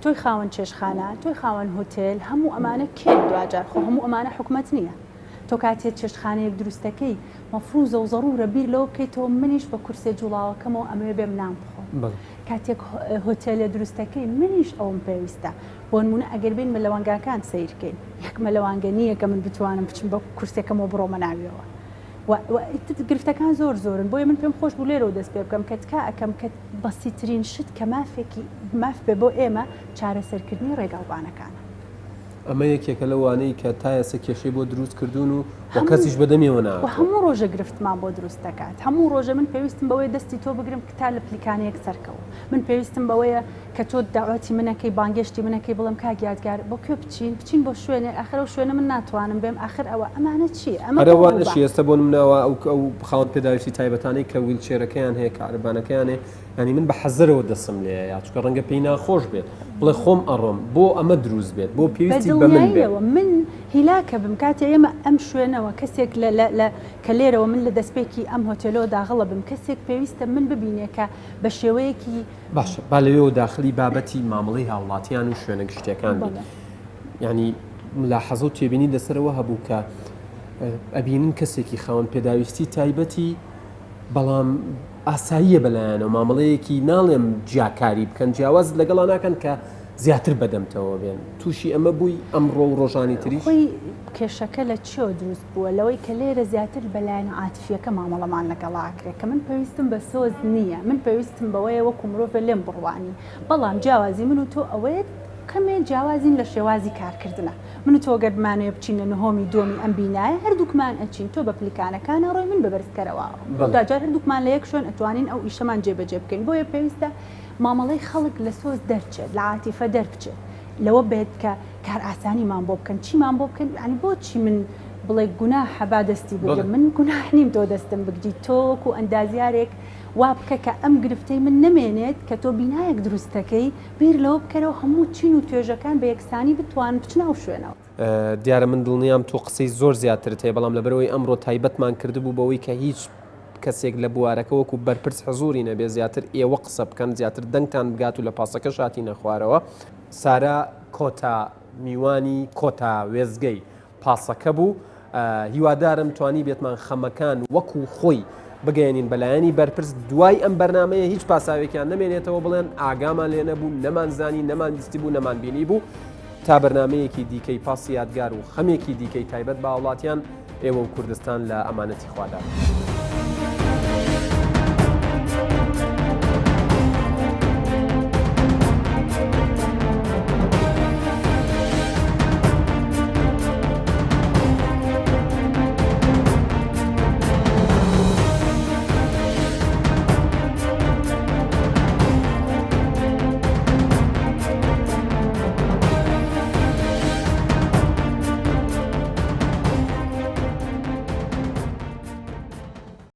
تۆی خاوەن چێشتخانە، تۆی خاوەن هوتێل هەموو ئەمانە کێن دواجار خۆ هەموو ئەمانە حکومەت نییە. تۆ کاتێ چێشتخانەیەک دروست دەکەی مەفروزە و زەڕورە بیر لەوە بکەیتەوە منیش بە کورسیە جوڵاوەکەمەوە ئەمەوێ بێم نان بخۆم. کاتێک هۆتێلێ دروست دەکەی منیش ئەوم پێویستە. بۆنمونە ئەگەر بێین مەلەوانگاکان سەیر کەین یەک مەلەوانگە نییە کە من بتوانم بچم بە کورسەکەمەوە بڕۆمە ناویەوە و گرفتەکان زۆر زۆرن بۆیە من پێم خۆش بوو لێرەوە دەست پێ بکەم کە تکا ئەکەم کە بەسیترین شت کە مافێکی ماف بێ بۆ ئێمە چارەسەرکردنی ڕێگاوبانەکانە. ئەمە یەکێکە لەوانەی کە تا ئێستا کێشەی بۆ دروست کردوون و و کەسیش بەدەمیەوە نەهاتووە. هەموو ڕۆژە گرفتمان بۆ دروست دەکات. هەموو ڕۆژە من پێویستم بەوەیە دەستی تۆ بگرم تا لە پلیکانەیەک سەرکەوم. من پێویستم بەوەیە کە تۆ دەعوەتی من ئەکەی بانگێشتی من ئەکەی بڵێم کاک یادگار بۆ کوێ بچین بچین بۆ شوێنێک ئاخر ئەو شوێنە من ناتوانم بێم ئاخر ئەوە ئەمانە چییە ئەمە ئەرە بۆ وا ڕووبا؟ نەشی ئێستا بۆ نمونە ئەوە ئەو ئەو خاوەن پێداویستی تایبەتانەی کە ویلچێرەکەیان هەیە کە عەرەبانەکەیان هەیە یانی من بە حەزەرەوە دەسم لێیە یا چونکە ڕەنگە پێی ناخۆش بێت بڵێ خۆم ئەڕۆم بۆ ئەمە دروست بێت بۆ بە پێویستی بە من بێت. دڵنیاییەوە من هیلاکە بم کاتێ ئێمە ئەم شوێنەوە کەسێک لە لە لە کە لێرەوە من لە دەستپێکی ئەم هۆتێلەوە داغڵە بم کەسێک پێویستە من ببینێ کە بە شێوەیەکی باشە با لەوێوە داخلی بابەتی مامەڵەی هاوڵاتیان و شوێنە گشتیەکان بین یعنی ملاحەزە و تێبینی لەسەرەوە هەبوو کە ئەبینن کەسێکی خاوەن پێداویستی تایبەتی بەڵام ئاساییە بەلایەنەوە مامەڵەیەکی ناڵێم جیاکاری بکەن جیاواز لەگەڵا ناکەن کە زیاتر بەدەمتەوە بێن تووشی ئەمە بووی ئەمڕۆ و ڕۆژانی تریش؟ خۆی کێشەکە لە چیەوە دروست بووە لەوەی کە لێرە زیاتر بە لایەنە عاتفیەکە مامەڵەمان لەگەڵا ئەکرێ کە من پێویستم بە سۆز نییە من پێویستم بەوەیە وەکو مرۆڤێ لێم بڕوانی بەڵام جیاوازی من و تۆ ئەوەیە کەمێ جیاوازین لە شێوازی کارکردنا من و تۆ گەر بمانەوێ بچینە نهۆمی دووەمی ئەم بینایە هەردووکمان ئەچین تۆ بە پلیکانەکانا ڕۆی من بە بەرزکەرەوە ئەڕۆم دواجار هەردووکمان لە یەک شوێن ئەتوانین ئەو ئیشەمان جێبەجێ بکەین بۆیە پێویستە مامەڵەی خەڵک لە سۆز دەرچێت، لە عاتیفە دەربچێت، لەوە بێت کە کارئاسانیمان بۆ بکەن، چیمان بۆ بکەن، یانی بۆچی من بڵێ گوناحە با دەستی بگرم، من گوناح نیم تۆ دەستم بگری، تۆ وەکو ئەندازیارێک وا بکە کە ئەم گرفتەی من نەمێنێت کە تۆ بینایەک دروست دەکەی، بیر لەوە بکەرەوە هەموو چین و توێژەکان بە یەکسانی بتوانن بچنە ئەو شوێنەوە. دیارە من دڵنیام تۆ قسەی زۆر زیاترت هەیە، بەڵام لەبەرئەوەی ئەمڕۆ تایبەتمان کردبوو بەوەی کە هیچ کەسێک لە بوارەکە وەکو بەرپرس حزوری نەبێ زیاتر ئێوە قسە بکەن زیاتر دەنگتان بگات و لە پاسەکەش هاتینە خوارەوە. سارا کۆتا میوانی کۆتا وێستگەی پاسەکە بوو هیوادارم توانیبێتمان خەمەکان وەکو خۆی بگەیەنین بە لایەنی بەرپرس دوای ئەم بەرنامەیە هیچ پاساوێکیان نەمێنێتەوە بڵێن ئاگامان لێ نەبوو نەمانزانی نەمانبیستبوو نەمانبینی بوو تا بەرنامەیەکی دیکەی پاسی یادگار و خەمێکی دیکەی تایبەت بە هاوڵاتیان ئێوە و کوردستان لە ئەمانەتی خوادا بن.